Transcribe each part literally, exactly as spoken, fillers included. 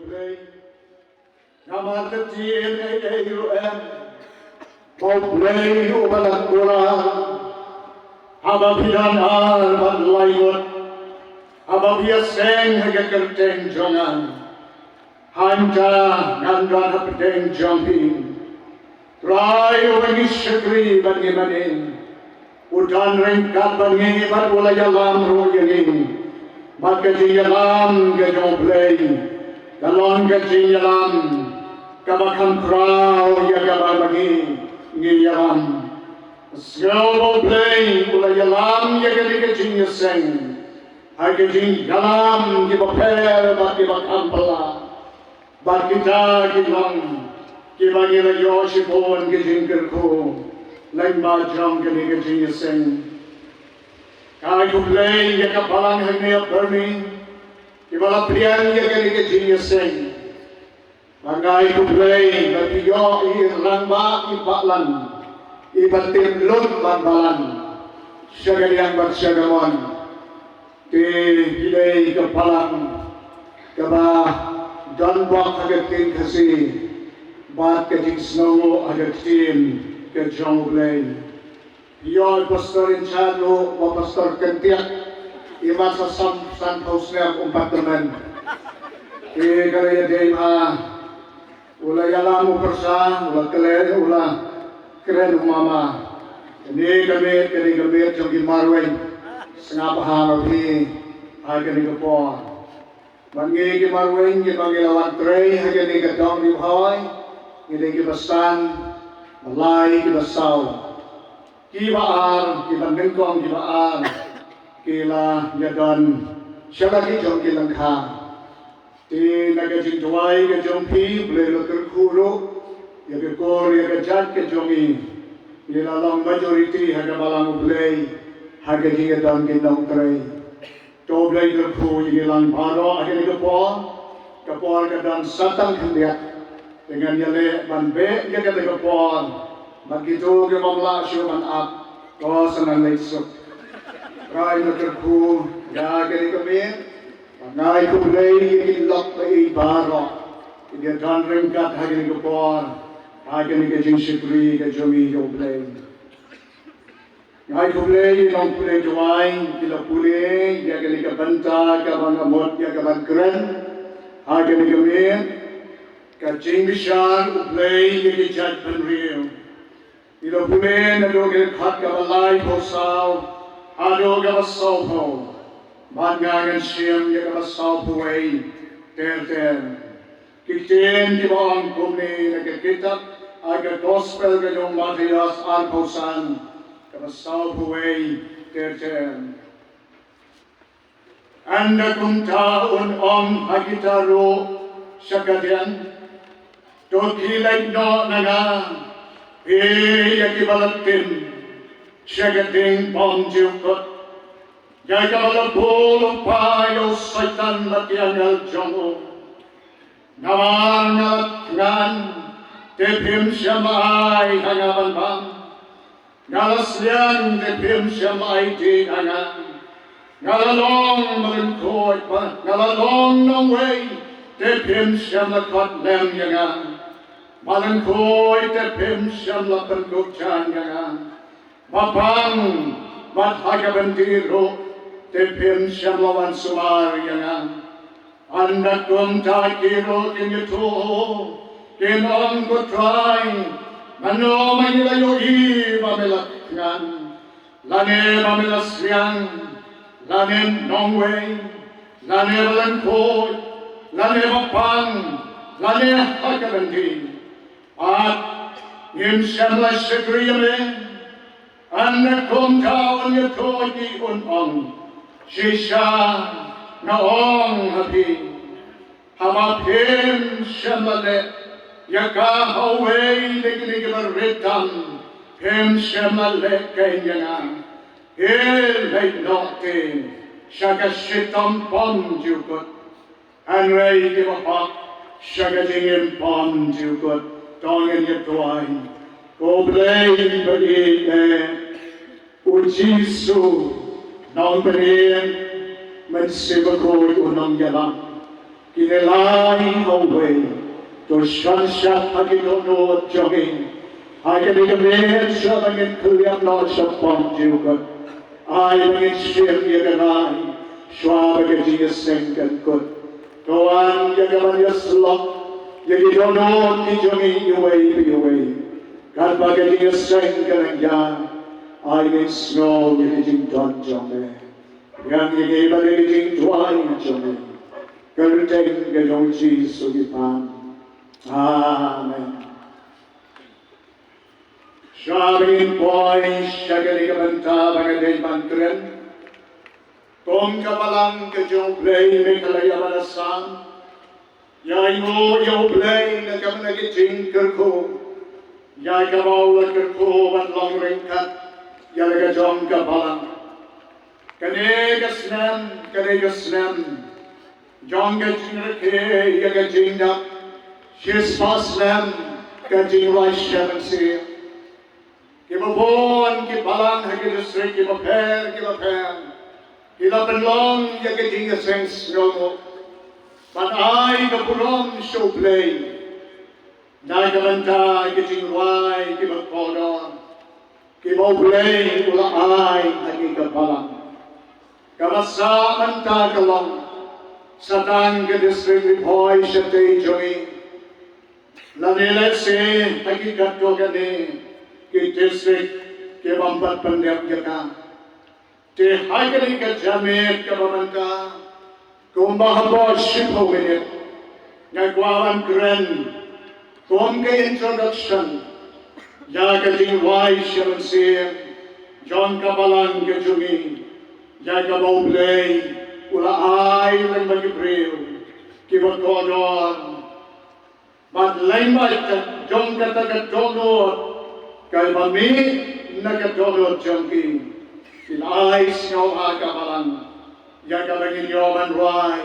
Blei. Namar ka ktien ei ei ruh em ba U Blei uba la kular haba phi don ar bad lai ngut, haba phi ïaseng ha ka kyrteng jong nga, hangta ngan don hapdeng jong phi. Trai uba ngi shakri bad ngi mane, u don ryngkat bad ngi bad u la ïalam ruh ïa ngi. Bad ka jingïalam ka jong U Blei ka long ka jingïalam kaba kham khraw ïa kaba ma ngi ngi ïalam. Sngewbha U Blei u la ïalam ïa kane ka jingïaseng ha ka jingïalam kiba pher bad kiba kham pala. Bad kita ki long kiba ngi la ïoh shibun ki jingkyrkhu lyngba jong kane ka jingïaseng. Nga ai khublei ïa ka balang hangne ha Burnie kiba la pdiang ïa kane ka jingïaseng. Bad nga ai khublei ba phi ïoh i rangbah i bahlan iba tip lut bad balang sha ka liang bad sha ka mon. Te phi dei ka balang kaba don bok ha ka ktien Khasi bad ka jingsngewnguh ha ka ktien ka jong U Blei. Ïa i pastor in charge ruh, ba pastor kyntiat i mat sa san, sanphew snem um pat tymmen. Te ka la ïadei bha, u la ïalam u pyrsa, u la klet, u la kren u mama. Kane ka miet, kane ka miet jong ki marweiñ. Sngap bha ma phi ha kane ka por. Bad ngi ki marweiñ kiba ngi la wan trei ha kane ka dong Ri Bhoi, ngi dei kiba san, ba lai, kiba saw, kiba ar, kiba nyngkong, kiba ar ki la ïadon sha la ki jong ki lyngkha. Te na ka jingduwai ka jong phi, U Blei u la kyrkhu ruh ïa ka kur ïa ka jait ka jong ngi. Ngi la long majority ha ka balang U Blei ha ka jingïadon ki nongtrei. To U Blei u kyrkhu ïa ngi lang baroh ha kane ka por. Ka por ka dang sa tang khyndiat. Te ngan ïaleh ban beh ïa kane ka por bad kito ki bym lah shuh ban ap, to sa nang leit suk. Trai u kyrkhu ïa kane ka miet. Bad nga ai khublei ïa ki lok ba ïeit baroh kiba don ryngkat ha kane ka por, ha kane ka jingshakri ka jong ngi ïa U Blei. Nga ai khublei ïa i nongpule duwai ki la pule ïa kane ka bynta kaba nga mut ïa ka ban kren ha kane ka miet. Ka jingbishar U Blei ïa ki jaitbynriew i la pule naduh ka dkhot kaba laiphew saw haduh kaba sawphew. Bad nga ngan shim ïa kaba sawphew wei ter ter. Ki ktien kiba ong kumne na ka kitab, ah, ka gospel ka jong u Mathaios arphew san, kaba sawphew wei ter ter. Ynda kumta un ong ha kita ruh sha ka diang, to khie leit noh na nga, phi ïa kiba la tim sha ka ding bymjukut, ïa kaba la bud lypa ïa u Soitan bad ki angel jong u. Namar nga la thngan, te phim shym la ai ha nga ban bam. Nga la sliang, te phim shym la ai dih ha nga. Nga la long ba lyngkhuid, ba nga la long nongwei, te phim shym la khot lem ïa nga. Ba lyngkhuid, te phim shym la pynkup jaiñ ïa nga. Ba pang, bad ha ka bynta ruh, te phim shym la wan sumar ïa nga. Ynda kumta ki ruh kin ïathuh, kin ong, ko Trai, mano ma ngi la ïohi ba me la thngan, lane ba me la sliang, lane nongwei, lane ba lyngkhuid, lane ba pang, lane ha ka bynta? Bad ngim shym la shakri ïa me? Ynda kumta un ïathuh ïa ki un ong, shisha nga ong ha phi, haba phim shym la leh ïa ka ha uwei na kine kiba rit tam, phim shym la leh keiñ ïa nga. Phi leit noh te sha ka shitom bymjukut. Hynrei kiba hok sha ka jingim bymjukut. To ngin ïa duwai. Ko Blei ba ïeit, eh, u Jisu, Nongpynim, Mynsiem Bakhuid, u Nongïalam. Kine lai ha uwei, to shon shad ha ki dohnud jong ngi. Ha kane ka miet shuwa ba ngin kylliang noh shaphang jong u kut, ai ba ngin shim ïa ka rai shuwa ba ka jingïaseng kan kut. To wan ïa ka ban ïasyllok ïa ki dohnud ki jong ngi iwei pa iwei. Katba ka jingïaseng ka nang ïaid, ai ngin sngew ïa ka jingdon jong me. Ngan ïa ngi ban ïa ka jingduwai jong me. Ka kyrteng ka jong u Jisu ngi pan. Amen. Sha ba ngin poi sha kane ka bynta ba nga dei ban kren. Kum ka balang ka jong U Blei, Meghalaya Assam, ïa ainguh ïa U Blei na ka bynta ka jingkyrkhu, ïa kaba u la kyrkhu ban long ryngkat ïa la ka jong ka balang. Kane ka snem, kane ka snem jong ka jingrakhe ïa ka jingdap shispah snem ka jingrwai shemphang sien. Kiba bun ki balang ha ki district kiba pher kiba pher ki la pynlong ïa ka jingïaseng sngewbha ban ai ka burom sha U Blei na ka bynta ka jingrwai kiba kordor kiba U Blei u la ai ha ki ka balang. Kaba sah mynta ka long sa tang ka district Ri Bhoi shatei jong ngi, lane lehse ha ki katto katne ki district ki bym pat pyndep ïa ka. Te ha kane ka janmiet kaba mynta, kumba hapoh shiphew minit nga kwah ban kren kum ka introduction ïa ka jingrwai shemphang sien jong ka balang ka jong ngi, ïa kaba U Blei u la ai lyngba ki briew kiba kordor. Bad lyngba jong kata ka dohnud kaba mih na ka dohnud jong ki, ki la ai sngewbha ka balang ïa kaba ngin ïoh ban rwai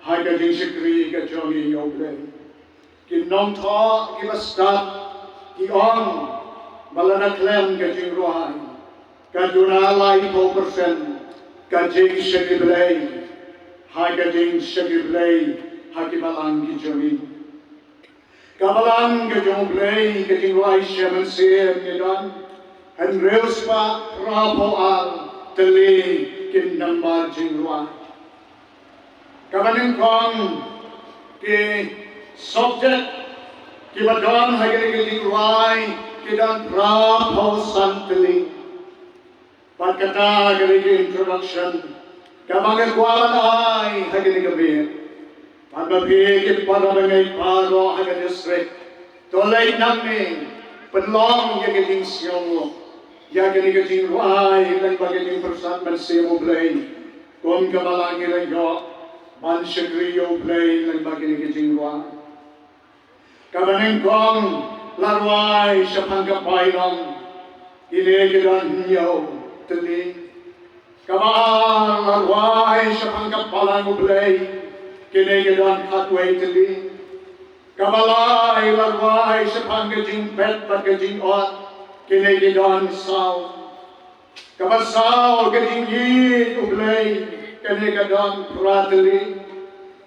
ha ka jingshakri ka jong ngi ïa U Blei. Ki nongthoh kiba stad ki ong ba lada khlem ka jingrwai, ka duna laiphew percent ka jingshakri Blei, ha ka jingshakri Blei ha ki balang ki jong ngi. Ka balang ka jong U Blei, ka jingrwai shemphang sien ngi don hynriew spah phraphew ar tylli ki nambar jingrwai. Kaba nyngkong, ki subject kiba don ha kane ka jingrwai ki don phraphew san tylli. Bad kata ka dei ka introduction kaba nga kwah ban ai ha kane ka miet. Bad ma phi ki para bangeit baroh ha ka district, to leit nangne pynlong ïa ka jingsngewnguh ïa kane ka jingrwai lyngba ka jingpyrsad mynsiem U Blei. Kum ka balang ngi la ïoh ban shakri ïa U Blei lyngba kane ka jingrwai. Kaba nyngkong la rwai shaphang ka bainong, kine ki don hynñiew tylli. Kaba ar la rwai shaphang ka balang U Blei, kine ki don khatwei tylli. Kaba lai la rwai shaphang ka jingpet bad ka jingot, kine ki don saw. Kaba saw ka jingïeit U Blei, kane ka don phra tylli.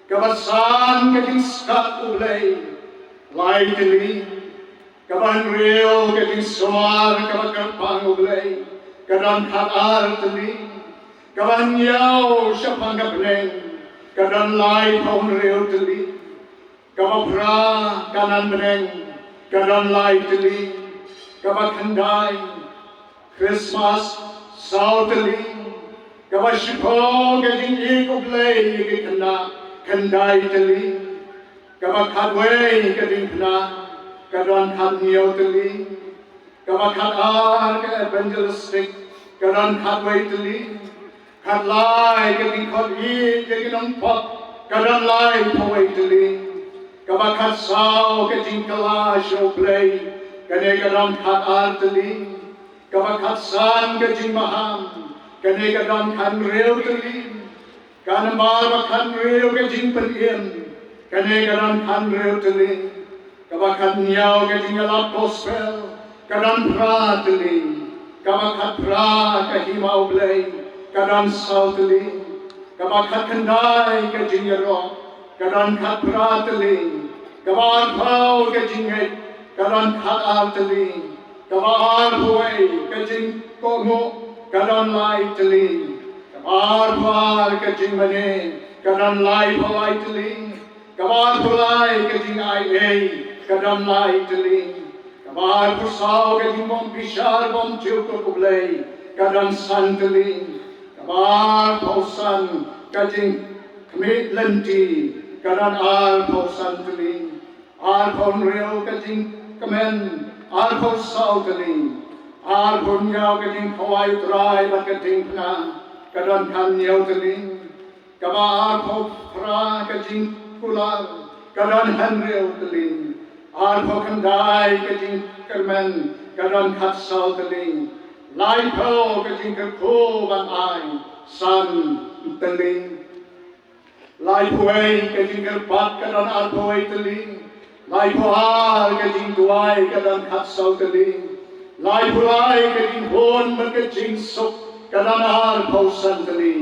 Kaba san ka jingskhem U Blei, lai tylli. Kaba hynriew ka jingsumar kaba kyrpang U Blei, ka don khatar tylli. Kaba hynñiew shaphang ka bneng, ka don laiphew hynriew tylli. Kaba phra, Kanaan bneng, ka don lai tylli. Kaba khyndai, Khristmas, saw tylli. Kaba shiphew, ka jingïeit U Blei ïa ki khynnah, khyndai tylli. Kaba khatwei, ka jingphna, ka don khathynñiew tylli. Kaba khatar, ka evangelistic, ka don khatwei tylli. Khatlai, ka jingkhot ïeit ïa ki nongpop, ka don laiphew wei tylli. Kaba khatsaw, ka jingkylla sha U Blei, kane ka don khatar tylli. Kaba khatsan, ka jingmaham, kane ka don khathynriew tylli. Ka nambar ba khathynriew, ka jingpynim, kane ka don khathynriew tylli. Kaba khathynñiew, ka jingïalap gospel, ka don phra tylli. Kaba khatphra, ka hima U Blei, ka don saw tylli. Kaba khatkhyndai, ka jingïaroh, ka don khatphra tylli. Kaba arphew ka jingngeit ka don khatar tylli. Kaba arphew wei ka jingkohnguh ka don lai tylli. Kaba arphew ar ka jingmane ka don laiphew lai tylli. Kaba arphew lai ka jingai ei ka don lai tylli. Kaba arphew saw ka jingbym bishar bym jukut U Blei ka don san tylli. Kaba arphew san ka jingkhmih lynti ka don arphew san tylli. Arphew hynriew ka jingkmen arphew saw tylli. Arphew hynñiew ka jingkhawai U Trai bad ka diengphna ka don khathynñiew tylli. Kaba arphew phra ka jingkular ka don hynriew tylli. Arphew khyndai ka jingkyrmen ka don khatsaw tylli. Laiphew ka jingkyrkhu ban ai san tylli. Laiphew wei ka jingkyrpad ka don arphew wei tylli. Laiphew ar ka jingduwai ka don khatsaw tylli. Laiphew lai ka jinghun bad ka jingsuk ka don arphew san tylli.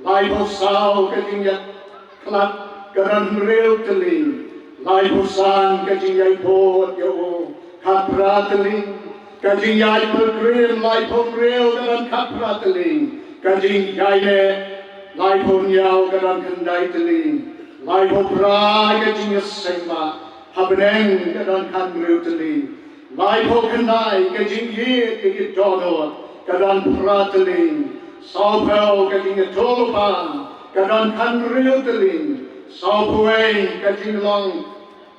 Laiphew saw ka jingïakhlad ka don hynriew tylli. Laiphew san ka jingïaibud ïa u khatphra tylli. Ka jingïaid pilgrim laiphew hynriew ka don khatphra tylli. Ka jingïaineh laiphew hynñiew ka don khyndai tylli. Laiphew phra ka jingïaseng ba ha bneng ka don khathynriew tylli. Laiphew khyndai ka jingïeit ïa ki dohnud ka don phra tylli. Sawphew ka jingïathuhlypa ka don khathynriew tylli. Sawphew wei ka jinglong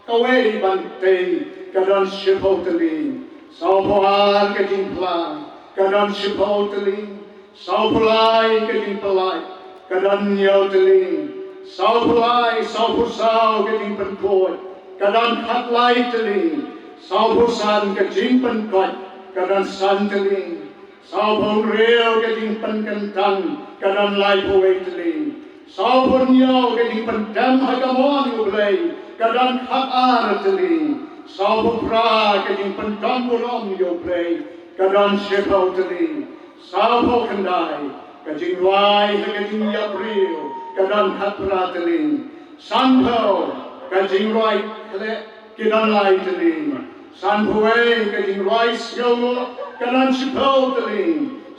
kawei ban tei ka don shiphew tylli. Sawphew ar ka jingphla ka don shiphew tylli. Sawphew lai ka jingpyllait ka don hynñiew tylli. Sawphew lai, sawphew saw ka jingpynkhuid ka don khatlai tylli. Sawphew san ka jingpynkoit ka don san tylli. Sawphew hynriew ka jingpynkyntang ka don laiphew wei tylli. Sawphew hynñiew ka jingpyntem ha ka mon U Blei ka don khatar tylli. Sawphew phra ka jingpyndonkam burom ïa U Blei ka don shiphew tylli. Sawphew khyndai ka jingrwai ha ka jingïap briew ka don khatphra tylli. Sanphew ka jingrwai khleh ki don lai tylli. Sanphew wei ka jingrwai sngewlong ka don shiphew tylli.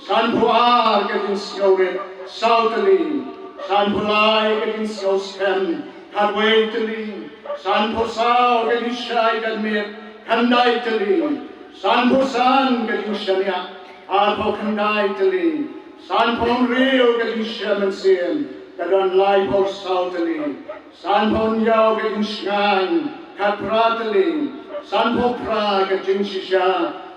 Sanphew ar ka jingsngewrit saw tylli. Sanphew lai ka jingsngewskhem khatwei tylli. Sanphew saw ka jingshai janmiet khyndai tylli. Sanphew san ka jingshaniah arphew khyndai tylli. Sanphew hynriew ka jingshah mynsiem ka don laiphew saw tylli. Sanphew hynñiew ka jingshngaiñ khatphra tylli. Sanphew phra ka jingshisha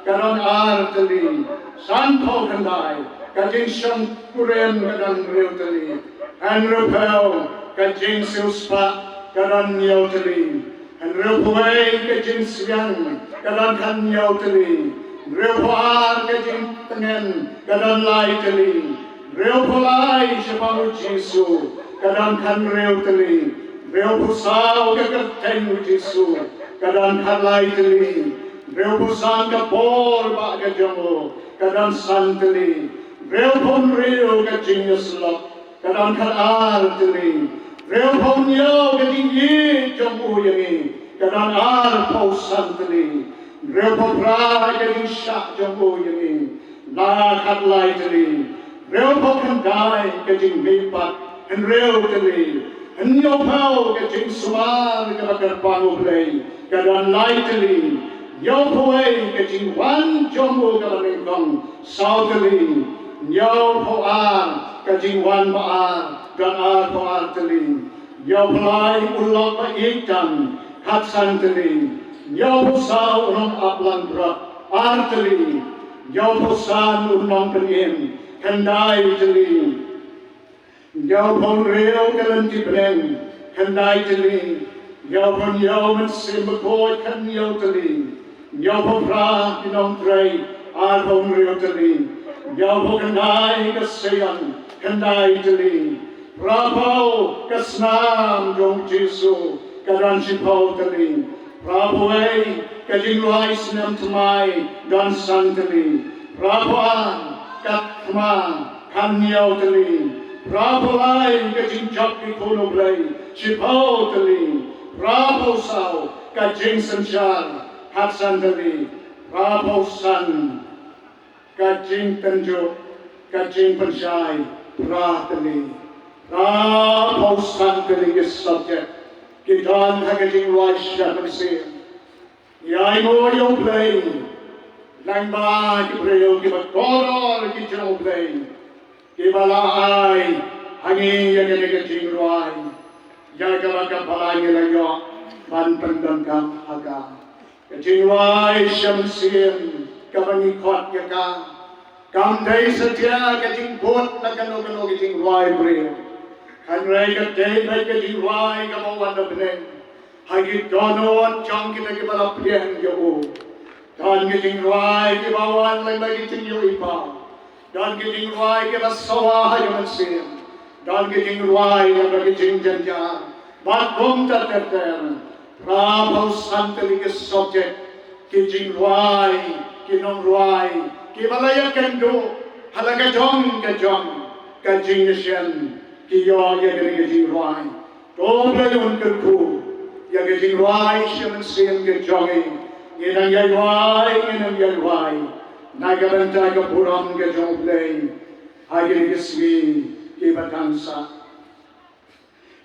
ka don ar tylli. Sanphew khyndai ka jingshongkurim ka don hynriew tylli. Hynriewphew ka jingsiewspah ka don hynñiew tylli. Hynriewphew wei ka jingsbiang ka don khathynñiew tylli. Hynriewphew ar ka jingtngen ka don lai tylli. Hynriewphew lai shaphang U Jisu ka don khathynriew tylli. Hynriewphew saw ka kyrteng U Jisu ka don khatlai tylli. Hynriewphew san ka bor ba ka jong u ka don san tylli. Hynriewphew hynriew ka jingïasyllok ka don khatar tylli. Hynriewphew hynñiew ka jingïeit jong u ïa ngi ka don arphew san tylli. Hynriewphew phra ka jingshah jong u ïa ngi la khatlai tylli. Hynriewphew khyndai ka jingmihpat hynriew tylli. Hynñiewphew ka jingsumar kaba kyrpang U Blei ka don lai tylli. Hynñiewphew wei ka jingwan jong u kaba nyngkong saw tylli. Hynñiewphew ar ka jingwan ba ar don arphew ar tylli. Hynñiewphew lai u lok ba ïeit tam khatsan tylli. Hynñiewphew saw u nongap langbrot ar tylli. Hynñiewphew san u nongpynim khyndai tylli. Hynñiewphew hynriew ka lynti bneng khyndai tylli. Hynñiewphew hynñiew mynsiem bakhuid khathynñiew tylli. Hynñiewphew phra ki nongtrei arphew hynriew tylli. Hynñiewphew khyndai ka Sion khyndai tylli. Phraphew ka snam jong U Jisu ka don shiphew tylli. Phraphew wei ka jingrwai snem thymmai don san tylli. Phraphew ar ka thma khathynñiew tylli. Phra phew lai ka jingjop ki khun U Blei, shiphew tylli. Phra phew saw ka jingsynshar, khatsan tylli. Phra phew san ka jingtynjuh, ka jingpynshai, phra tylli. Phra phew san tylli ki subject ki don ha ka jingrwai sha mynsiem. Ïa ngi ïa U Blei, lyngba ki briew kiba kordor ki jong U Blei, kiba la ai ha ngi ïa kane ka jingrwai, ïa kaba ka Balang la ïoh ban pyndonkam ha ka. Ka jingrwai sha mynsiem kaba ngi khot ïa ka, kam dei satia ka jingbud na kano kano ka jingrwai briew. Hynrei ka dei beit ka jingrwai kaba wan na bneng ha ki dohnud jong kita kiba la phiah ïa u. Don ki jingrwai kiba wan lyngba ki jingïohi paw. Don ki jingrwai kiba sawa ha ka mynsiem. Don ki jingrwai lyngba ki jingjynjar. Bad kumta ter ter. Phra phew san tylli ki subject, ki jingrwai, ki nongrwai kiba la ïakynduh ha la ka jong ka jong ka jingïashem, ki ïoh ïa kane ka jingrwai. To Blei un kyrkhu ïa ka jingrwai sha mynsiem ka jong ngi. Ngin nang ïa rwai, ngin nang ïa rwai na ka bynta ka burom ka jong U Blei ha kine ki sngi kiba dang sah.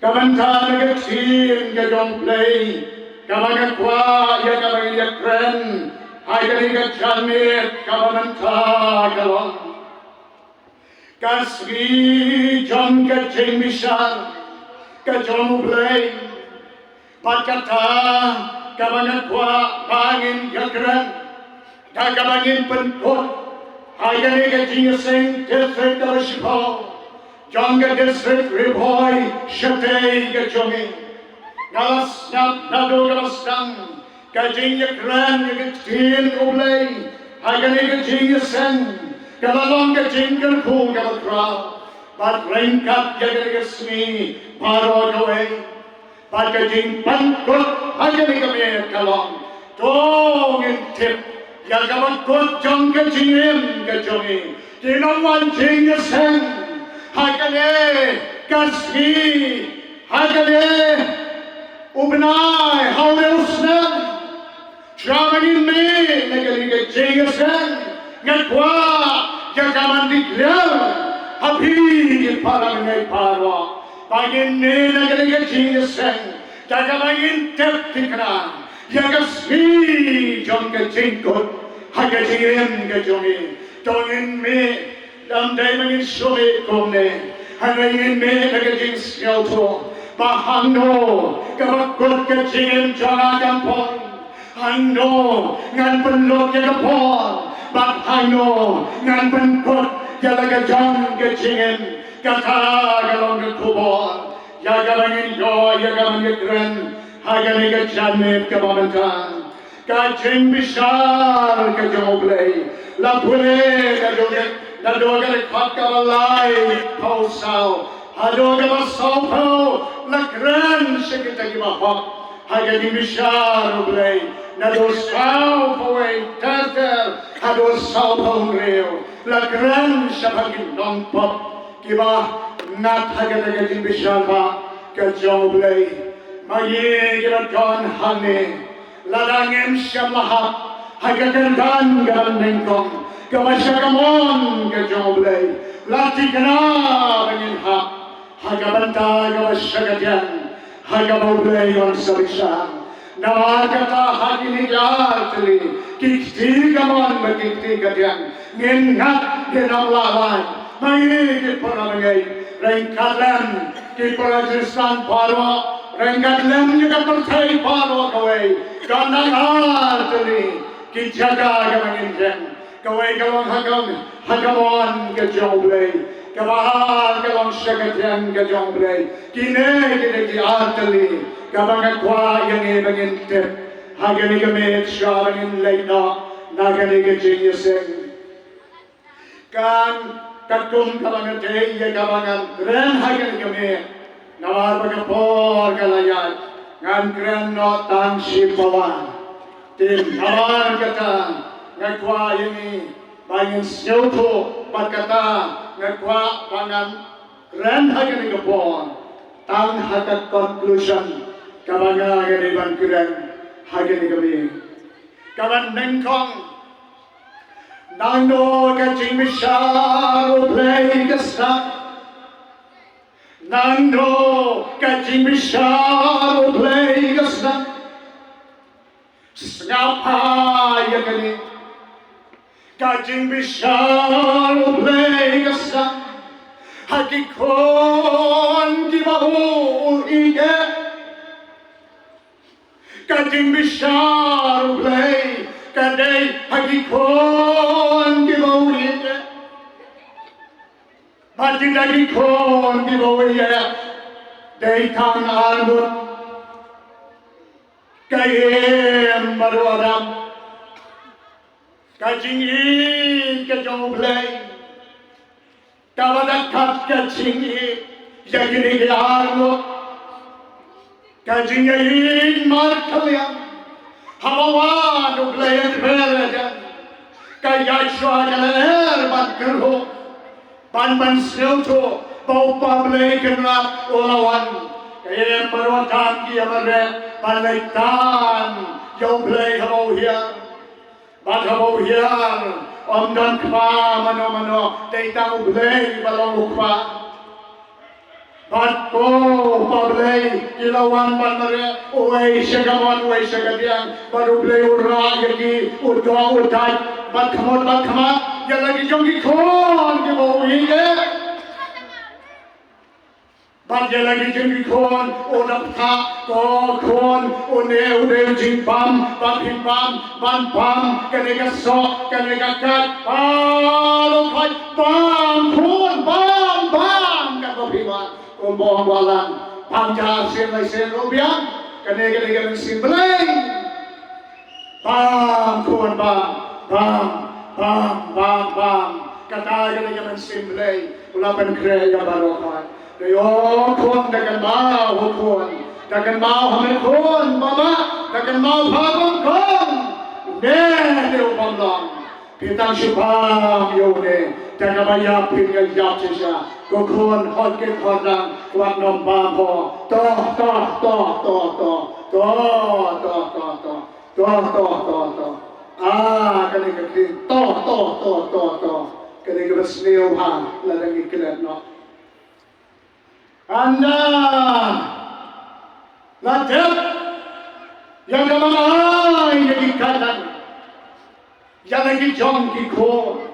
Ka bynta na ka ktien ka jong U Blei kaba nga kwah ïa kaba ngin ïa kren ha kane ka janmiet kaba mynta ka long ka sngi jong ka jingbishar ka jong U Blei. Bad kata kaba nga kwah ba ngin ïa kren da kaba ngin pynkut ha kane ka jingïaseng district kaba shiphew jong ka district Ri Bhoi shatei ka jong ngi. Nga la sngap naduh kaba sdang ka jingïakren ïa ka ktien U Blei ha kane ka jingïaseng, ka la long ka jingkyrkhu kaba khraw. Bad ryngkat ïa kane ka sngi baroh kawei, bad ka jingpynkut ha kane ka miet ka long, to ngin tip ïa kaba kut jong ka jingim ka jong ngi, ki nongwan jingïaseng ha kane ka sngi, ha kane u bnai, ha une u snem. Sha ba ngin mih na kane ka jingïaseng, nga kwah ïa ka ban declare ha phi ki para bangeit baroh ba ngin mih na kane ka jingïaseng da kaba ngin tip thikna ïa ka sngi jong ka jingkut ha ka jingim ka jong ngi. To ngin mih. Ym dei ba ngin shu mih kumne, hynrei ngin mih da ka jingsngewthuh ba hangno kaba kut ka jingim jong nga kan poi, hangno ngan pynlut ïa ka por, bad hangno ngan pynkut ïa la ka jong ka jingim. Kata ka long ka khubor ïa kaba ngin ïoh ïa ka ban ïakren ha kane ka janmiet kaba mynta. Ka jingbishar ka jong U Blei la pule naduh ka, naduh ka dkhot kaba laiphew saw haduh kaba sawphew. La kren sha kita kiba hok ha ka jingbishar U Blei naduh sawphew wei ter ter haduh sawphew hynriew. La kren shaphang ki nongpop kiba ngat ha kata ka jingbishar ba ka jong U Blei. Ma ngi kiba don hangne, lada ngim shym la hap ha ka kyrdan kaba nyngkong kaba sha kamon ka jong U Blei, la thikna ba ngin hap ha ka bynta kaba shakathiang ha kaba U Blei un sa bishar. Namar kata ha kine ki artylli ki kti kamon bad ki kti kathiang, ngin ngat, ngin ym lah lait. Ma ngi ki para bangeit, ryngkat lem ki para Khristan baroh, ryngkat lem ïa ka pyrthei baroh kawei, ka don artylli ki jaka kaba ngin ïeng. Kawei ka long ha ka, ha kamon ka jong U Blei. Kaba ar ka long sha ka thiang ka jong U Blei. Kine ki dei ki artylli kaba nga kwah ïa ngi ba ngin tip ha kane ka miet sha ba ngin leit noh na kane ka jingïaseng. Kan katkum kaba nga dei ïa kaba ngan kren ha kane ka miet. Namar ba ka por ka la ïaid, ngan kren noh tang shi pawa. Te namar kata nga kwah ïa ngi ba ngin sngewthuh, bad kata nga kwah ba ngan Kren ha kane ka por, tang ha ka conclusion kaba nga nga dei ban kren ha kane ka miet. Kaba nyngkong, nangno ka jingbishar U Blei ka sdang? Nangno ka jingbishar U Blei ka sdang? Sngap ïa kane, ka jingbishar U Blei ka sdang ha ki khun kiba u ïeit. Ka jingbishar U Blei ka dei ha ki khun kiba u ïeit. Bad kita ki khun kiba u ïeit dei tang arngut. Ka Im bad u Adam. Ka jingïeit ka jong U Blei kaba da kat ka jingïeit ïa kine ki arngut. Ka jingïeit markylliang haba wan U Blei ha kper Eden, ka ïaid shuwa ka lyer ban kyrhuh, ban pynsngewthuh ba U Blei Kynrad u la wan. Ka Im bad u Adam ki ïamareh ban leit tan ïa U Blei haba u hiar. Bad haba u hiar, ym don kpa mano mano, dei tang U Blei ba long u kpa. Bad ko Pa Blei, ki la wan ban mareh, uwei sha kamon, uwei sha kadiang, bad U Blei u rah ïa ki, u doh u dait, bad khmut bad khmat ïa la ki jong ki khun kiba u ïeit. Bad ïa la ki jong ki khun u da bthah, ko khun, une u dei u jingbam, ba phin bam, ban bam kane ka soh, kane ka kait, ba lo khait, bam khun, bam, bam, katba phi wan. Kumba ong Balang, bam ja sien lai sien ruh biang, kane ka dei ka mynsiem Blei. Bam khun bam, bam, bam, bam, bam. Kata ka dei ka mynsiem Blei u la pynkhreh ïa baroh. Te ïa khun, da kynmaw ha khun, da kynmaw ha me khun, baba, da kynmaw ha khun khun. Ne ne u bym long. Phi tang shu bam ïa une, te kaba ïap phin ïa ïap shisha. Ko khun, hot kit hot dang, wat nym bam ho. To, to, to, to, to. To, to, to, to. To, to, to, to. Ah, kane ka ktien. To, to, to, to, to. Kane kaba sniew ha, lada ngi klet noh. Ynda la dep ïa kaba ai ïa ki kaitlai ïa la ki jong ki khun.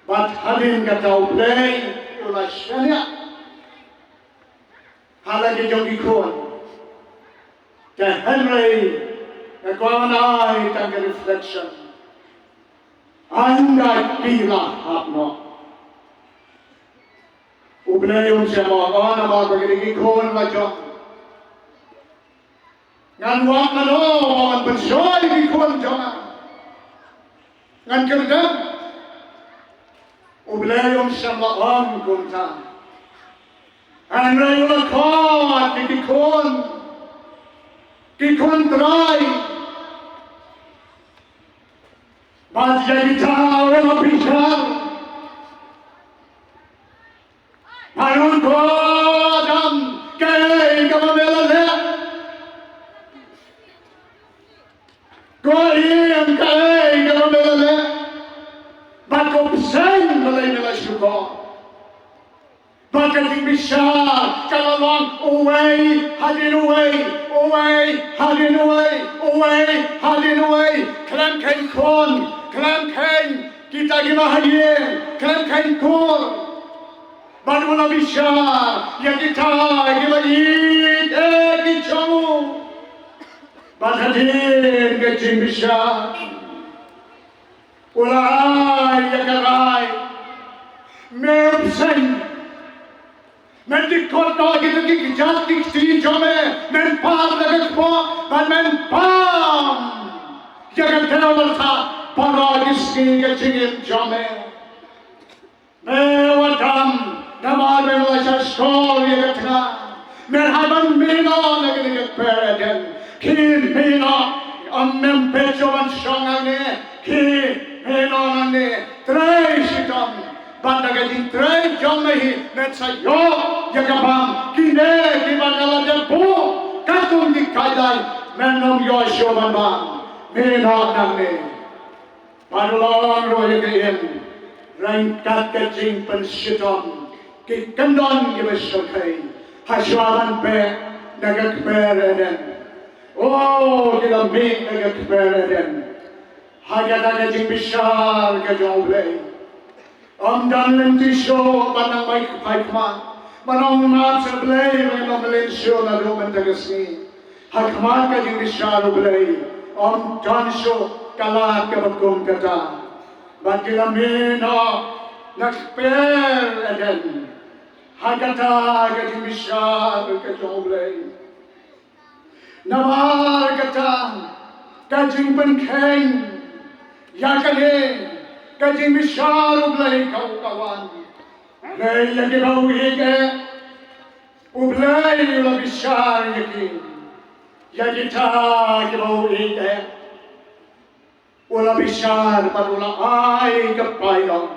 Bad hadien kata U Blei u la shaniah ha la ki jong ki khun. Te hynrei nga kwah ban ai tang ka reflection. Ynda ki la hap noh, U Blei um shym ong, oh, namar ba ki dei ki khun la jong, ngan wad mano ba wan pynshoi ki khun jong nga. Ngan kyrdan. U Blei um shym la ong kumta. Hynrei u la khot ïa ki khun, ki khun trai. Bad ïa kita u la pynshai. Pynban, ko Adam, kaei kaba me la leh? Ko Im, kaei kaba me la leh? Bad ko bseiñ balei me la shukor? Bad ka jingbishar ka la long uwei hadien uwei, uwei hadien uwei, uwei hadien uwei. Khlem kheiñ khun, khlem kheiñ kita kiba ha ïing, khlem kheiñ kur. Bad u la bishar ïa kita kiba ïeit eh ki jong u. Bad hadien ka jingbishar u la ai ïa ka rai. Me u bseiñ, men dkhot noh kita ki kjat ki kti jong me, men par da ka kpoh bad men bam ïa ka dewbyrtha baroh ki sngi ka jingim jong me. Me u Adam, namar me la shah shkor ïa ka tnga, me hap ban mih noh na kane ka kper Eden. Khie mih noh, ym, mem peit shuh ban shong hangne. Khie mih noh nangne, trei shitom. Bad da ka jingtrei jong me Sa ïoh ïa ka bam, kine kiba nga la dep buh katkum ki guideline, men ym ïoh shuh ban bam. Me noh nangne. Bad u la ong ruh ïa ka im, ryngkat ka jingpynshitom, ki kyndon kiba shyrkhei, ha shuwa ban beh na ka kper Eden. O, ki la mih na ka kper Eden ha kata ka jingbishar ka jong U Blei. Ym don lynti shuh ban nang bai kpai khmat, ban ong map sha Blei ba ngin ym mlien shuh naduh mynta ka sngi. Ha khmat ka jingbishar U Blei ym don shuh ka lad kaba kum kata. Bad ki la mih noh na kper Eden ha kata ka jingbishar ka jong U Blei. Namar kata ka jingpynkheiñ ïa kane ka jingbishar U Blei ka, ka wan. Hynrei ïa kiba u ïeit eh, U Blei u la bishar ïa ki, ïa kita kiba u ïeit eh. U la bishar bad u la ai ka paidong.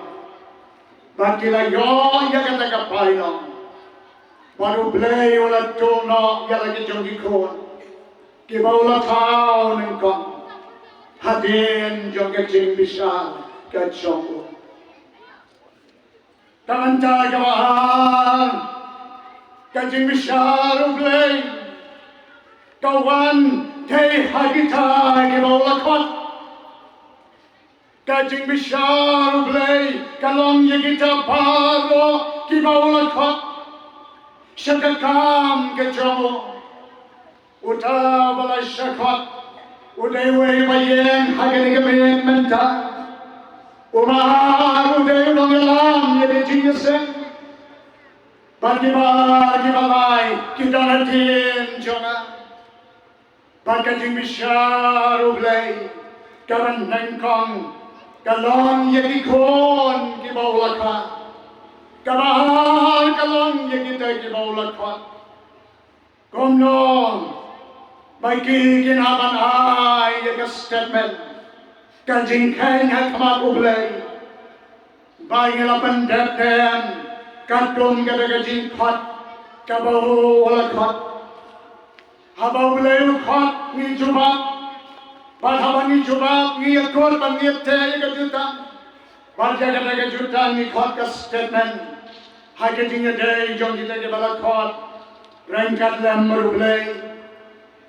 Bad ki la ïoh ïa kata ka paidong. Bad U Blei u la tuh noh ïa la ki jong ki khun kiba u la thaw nyngkong hadien jong ka jingbishar ka jong u. Ka bynta kaba ar, ka jingbishar U Blei ka wan dei ha kita kiba u la khot. Ka jingbishar U Blei ka long ïa kita baroh kiba u la khot sha ka kam ka jong u. Uta ba la shah khot u dei uwei ba ïeng ha kane ka miet mynta. Uba ar u dei u nongïalam ïa ka jingïaseng. Bad kiba ar kiba lai ki don hadien jong nga. Bad ka jingbishar U Blei kaba nyngkong ka long ïa ki khun kiba u la khot. Kaba ar ka long ïa kita kiba u la khot. Kumno ba ki kin hap ban ai ïa ka statement, ka jingkheiñ ha khmat U Blei, ba ngi la pyndep dem katkum kata ka jingkhot kaba u la khot. Haba U Blei u khot ngi jubab, bad haba ngi jubab ngi ïakut bad ngi ïateh ïa ka jutang. Bad ïa kata ka jutang ngi khot ka statement ha ka jingïadei jong kita kiba la khot ryngkat lem bad U Blei.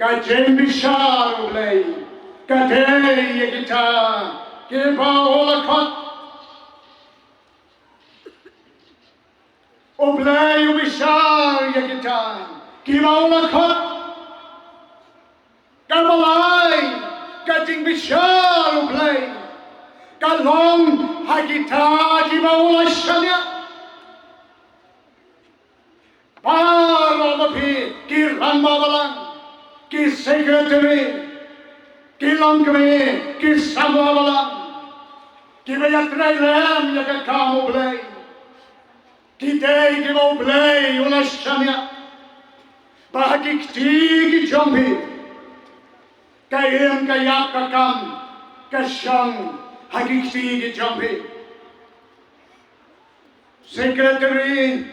Ka jingbishar U Blei ka dei ïa kita kiba u la khot. U Blei u bishar ïa kita kiba u la khot. Kaba lai, ka jingbishar U Blei ka long ha kita kiba u la shaniah. Baroh ma phi, ki rangbah balang, ki secretary, ki longkmie, ki samla balang, kiba ïatrei lem ïa ka kam U Blei. Ki dei kiba U Blei u la shaniah ba ha ki kti ki jong phi ka im ka ïap ka kam ka shong ha ki kti ki jong phi. Secretary,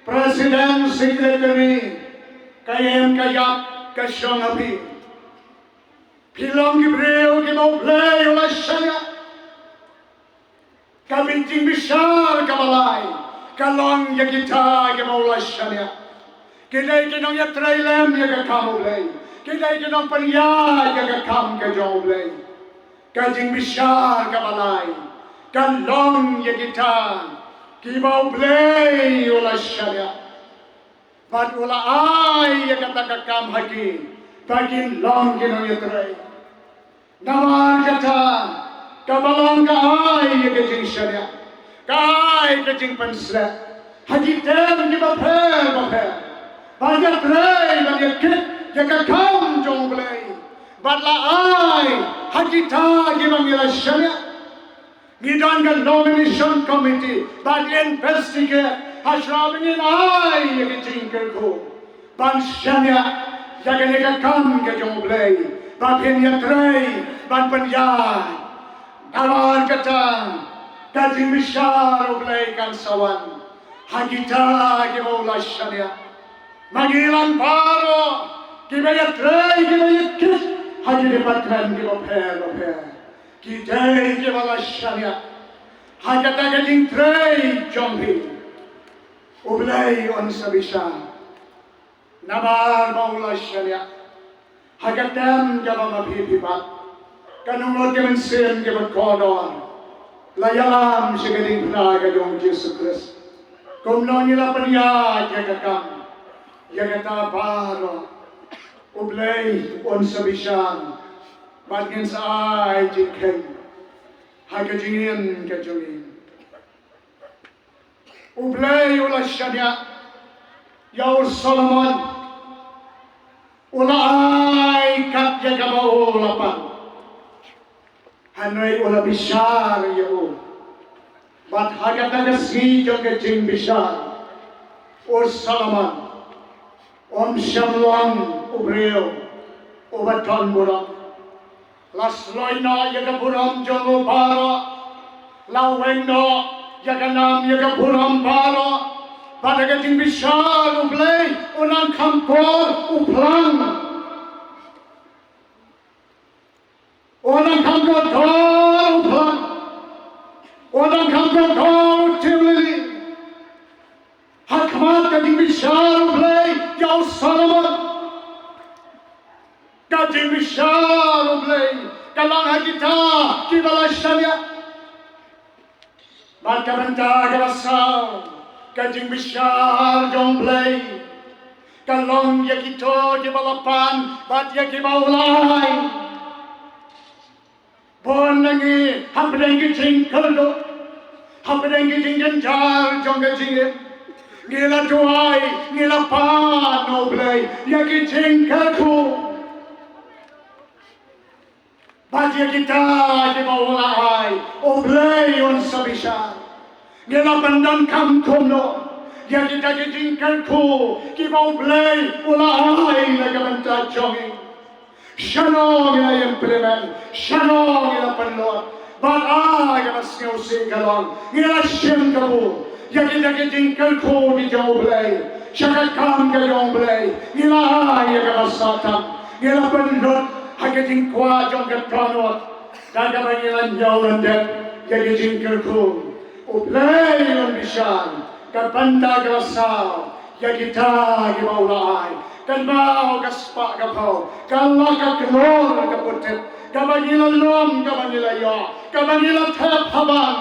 President, Secretary, ka im ka ïap ka shong ha phi. Phi long ki briew kiba U Blei u la shaniah. Ka jingbishar kaba lai ka long ïa kita kiba u la shaniah. Ki dei ki nongïatrei lem ïa ka kam U Blei. Ki dei ki nongpynïaid ïa ka kam ka jong U Blei. Ka jingbishar kaba lai ka long ïa kita kiba U Blei u la shaniah. Bad u la ai ïa kata ka kam ha ki ba kin long ki nongïatrei. Namar kata ka Balang ka ai ïa ka jingshaniah, ka ai ka jingpynshlur ha ki term kiba pher ba pher, ban ïatrei ban ïakit ïa ka kam jong U Blei. Bad la ai ha kita kiba ngi la shaniah. Ngi don ka nomination committee ban investigate ha shwa ba ngin ai ïa ka jingkyrkhu ban shaniah ïa kane ka kam ka jong U Blei ba phin ïatrei ban pynïaid. Namar kata ka jingbishar U Blei kan sa wan. Ha kita kiba u la shaniah, ma ngi lang baroh kiba ïatrei, kiba ïakit ha ki department kiba pher bapher, ki dei kiba la shaniah ha kata ka jingtrei jong phi. U Blei un sa bishar. Namar ba u la shaniah ha ka tem kaba ma phi phi bat, ka nongmut ka mynsiem kaba kordor la ïalam sha ka diengphna ka jong u Jisu Khrist. Kumno ngi la pynïaid ïa ka kam, ïa kata baroh, U Blei un sa bishar bad ngin sa ai jingkheiñ ha ka jingim ka jong ngi. U Blei u la shaniah ïa u Solomon, u la ai kat ïa kaba u la pan. Hynrei u la bishar ïa u. Bad ha kata ka sngi jong ka jingbishar, u Solomon um shym long u briew uba don burom. La sloi noh ïa ka burom jong u baroh. La weng noh ïa ka nam ïa ka burom baroh. Bad ha ka jingbishar U Blei u nang kham kor u phlang. U nang kham kor u phlang. U nang kham kor u thiewlili. Ha khmat ka jingbishar U Blei ïa u Solomon. Ka jingbishar U Blei ka long ha kita kiba la shaniah. Bad ka bynta kaba saw, ka jingbishar jong U Blei ka long ïa kito kiba la pan bad ïa kiba u la ai. Bun na ngi hapdeng ki jingkyrduh, hapdeng ki jingjynjar jong ka jingim, ngi la duwai, ngi la pan na U Blei ïa ki jingkyrkhu. Bad ïa kita kiba u la ai, U Blei un sa bishar. Ngi la pyndonkam kumno ïa kita ki jingkyrkhu kiba U Blei u la ai na ka bynta jong ngi? Shano ngi la implement, shano ngi la pynlut? Bad ha kaba sngewsih ka long, ngi la shim kabu ïa kita ki jingkyrkhu ki jong U Blei sha ka kam ka jong U Blei? Ngi la ai ïa kaba sah tam, ngi la pynlut ha ka jingkwah jong ka dohnud. Da kaba ngi la ñiew lyndet ïa ki jingkyrkhu, U Blei un bishar. Ka bynta kaba saw, ïa kita kiba u la ai. Kynmaw ka spah ka phew, ka lak ka klur ka putip, kaba ngi la lum, kaba ngi la ïoh, kaba ngi la thep ha bank,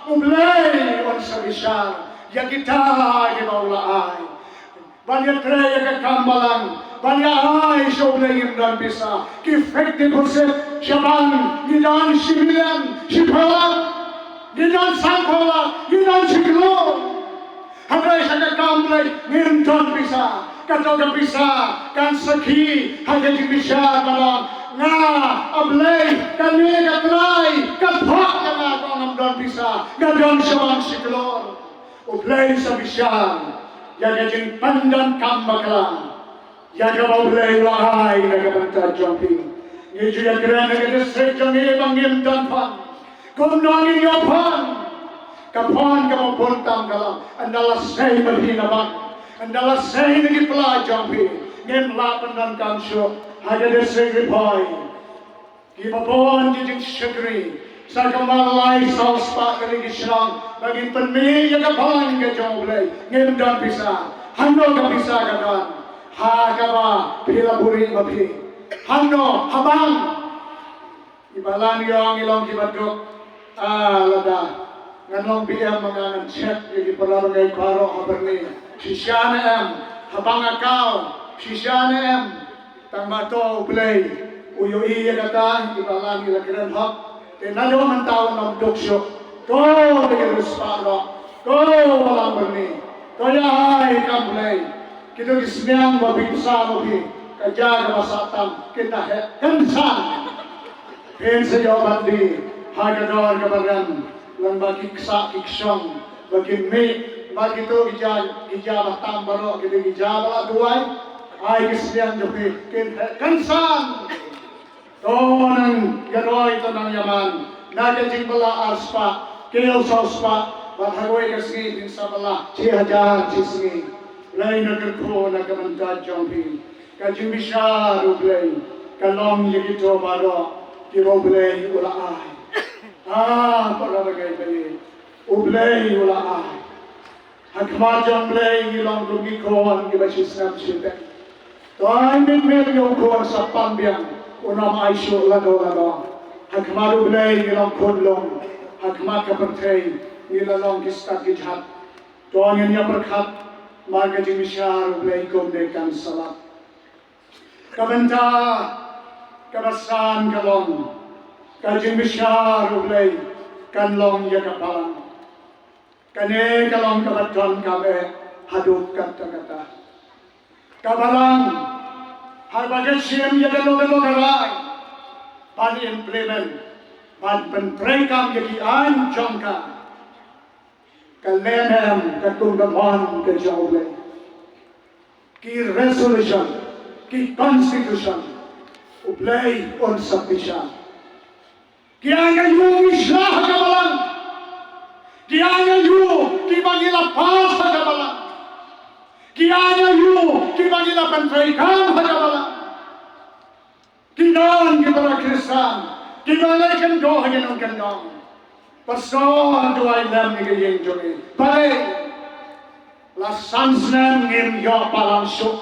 U Blei un sa bishar ïa kita kiba u la ai. Ban ïatrei ïa ka kam balang, ban ïa ai sha U Blei ngim don pisa. Ki fixed deposit sha bank ngi don shi million, shiphew lak, ngi don sanphew lak, ngi don shi klur. Hynrei sha ka kam U Blei ngim don pisa. Kato ka pisa kan sakhi ha ka jingbishar ba long, nga, A Blei, kane ka trai ka thok ïa nga, ko ngam don pisa, nga don shaban shi klur. U Blei sa bishar ïa ka jingpyndonkam bakla ïa kaba U Blei u la ai na ka bynta jong phi. Ngi ju ïakren ha ka district jong ngi ba ngim don phone. Kumno ngin ïoh phone? Ka phone kaba bun tam ka long, ynda la sei ma phi na bank, ynda la sei na ki pla jong phi, ngim lah pyndonkam shuh. Ha ka district Ri Bhoi, kiba bun ki jingshakri, sa kumba lai saw spah tylli ki shnong ba ngin pynmih ïa ka balang ka jong U Blei, ngim don pisa. Hangno ka pisa ka don? Ha kaba phi la buhrieh ma phi. Hangno? Ha bank. Kiba lan ïong ngi long kiba duk. Ah, lada ngan long B M ma nga, ngan check ïa ki para bangeit baroh ha Byrni. Shisha ne em? Ha bank account shisha ne em? Tang ba to U Blei u ïohi ïa kata. Kiba lan ngi la kren hok. Te naduh mynta u nym duk shuh. To ïa riewspah noh. To wallam Byrni. To ïa ai kam Blei. Kito ki sniang ba phi pisa ba phi, ka jaka ba sah tam kin da heh kynsan. Phin sa ïoh ban die ha ka dor kaba rem, lyngba ki ksah ki kshong ba kin mih, ba kito ki ja, ki ja ba tam baroh, kito ki ja ba la duwai. Ai ki sniang jong phi kin heh kynsan. To nang ïaroi, to nang ïaman na ka jingbylla ar spah, kiew saw spah, Bad ha kawei ka sngi phin sa bylla shi hajar shi sngi. Hynrei na kyrkhu na ka bynta jong phi, ka jingbishar U Blei ka long ïa kito baroh kiba U Blei u la ai. Ah, para bangeit, U Blei u la ai. Ha khmat jong U Blei ngi long kum ki khun kiba shu sngap shu teng. To ai mynmiet ïa u khun sa pang biang, un ym ai shuh lano lano. Ha khmat U Blei ngi long khunlung, ha khmat ka pyrthei ngi la long ki stad ki jhat. To ngin ïa pyrkhat, ma ka jingbishar U Blei kumne kan sa lap. Ka bynta kaba san ka long, ka jingbishar U Blei kan long ïa ka balang. Kane ka long kaba donkam eh haduh katta katta. Ka balang, haba ka shim ïa kano kano ka rai ban implement, ban pyntreikam ïa ki aiñ jong ka, ka leh ne em katkum ka mon ka jong U Blei. Ki resolution, ki constitution, U Blei un sa bishar. Ki aiñ aïu ngi shna ha ka balang? Ki aiñ aïu kiba ngi la pass ha ka balang? Ki aiñ aïu kiba ngi la pyntreikam ha ka balang? Ki don ki para Khristan kiba leh kyndoh ha ki nongkyndong. Pastor, duwai lem ïa ka ïing jong ngi. Balei? La san snem ngim ïoh balang shuh.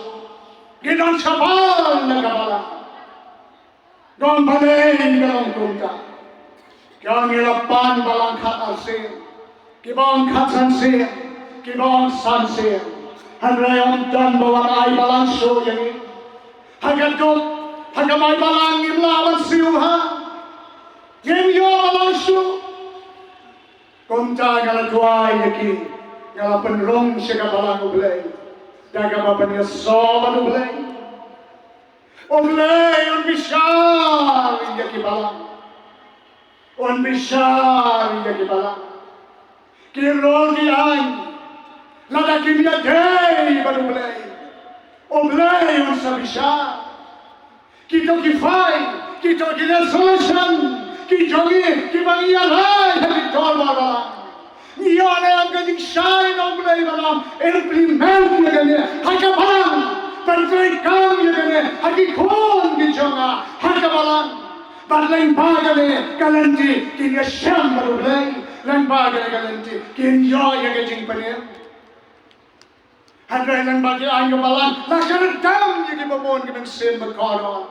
Ngi don shabar na ka balang. Don balei ka long kumta? Ka ngi la pan balang khat ar sien, kiba ong khat san sien, kiba ong san sien. Hynrei ym don ba wan ai balang shuh ïa ngi. Ha ka duk, ha ka bai balang ngim lah ban siew ha. Ngim ïoh balang shuh. Kumta nga la duwai ïa ki, nga la pynrung sha ka balang U Blei da kaba pynïasoh bad U Blei. U Blei un bishar ïa ki balang. Un bishar ïa ki balang. Ki rol ki aiñ, lada kim ïadei bad U Blei, U Blei un sa bishar. Kito ki file, kito ki resolution ki jong ngi kiba ngi ïaleh ha ki dorbar balang. Ngi ïoh ne em ka jingshai na U Blei ba nang implement ïa kane ha ka balang, pyntreikam ïa kane ha ki khun ki jong nga ha ka balang. Bad lyngba kane ka lynti kin ïashem bad U Blei, lyngba kane ka lynti kin ïoh ïa ka jingpynim. Hynrei lyngba ki aiñ ka balang la kyrdem ïa ki babun ki mynsiem bakordor.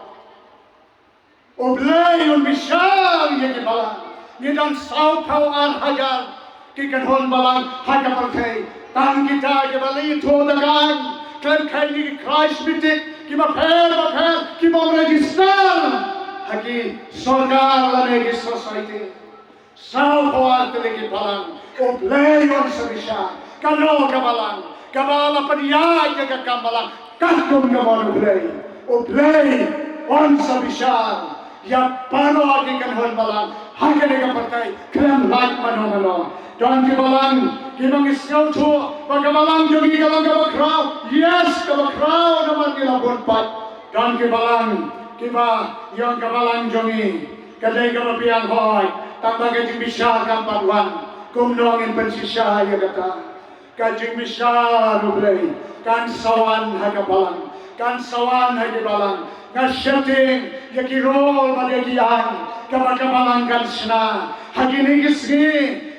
U Blei un bishar ïa ki balang. Ngi don sawphew ar hajar ki kynhun balang ha ka pyrthei. Tang kita kiba la ïathuh da ka aiñ, khlem khein ki Khrist bitik, kiba pher bapher, kiba ym register ha ki sorkar lane ki society. Sawphew ar tylli ki balang, U Blei un sa bishar. Kano ka balang kaba la pynïaid ïa ka kam balang katkum ka mon U Blei, U Blei un sa bishar ïa baroh ki kynhun balang ha kane ka pyrthei, khlem lait mano mano. Don ki balang kiba ngi sngewthuh ba ka balang jong ngi ka long kaba khraw. Yes, kaba khraw namar ngi la bun pat. Don ki balang kiba ïong ka balang jong ngi ka dei kaba biang hoi, tang ba ka jingbishar kam pat wan. Kumno ngin pynshisha ïa kata? Ka jingbishar U Blei kan sa wan ha ka balang, kan sa wan ha ki balang. Nga sheptieng ïa ki rol bad ïa ki aiñ kaba ka balang kan shna ha kine ki sngi,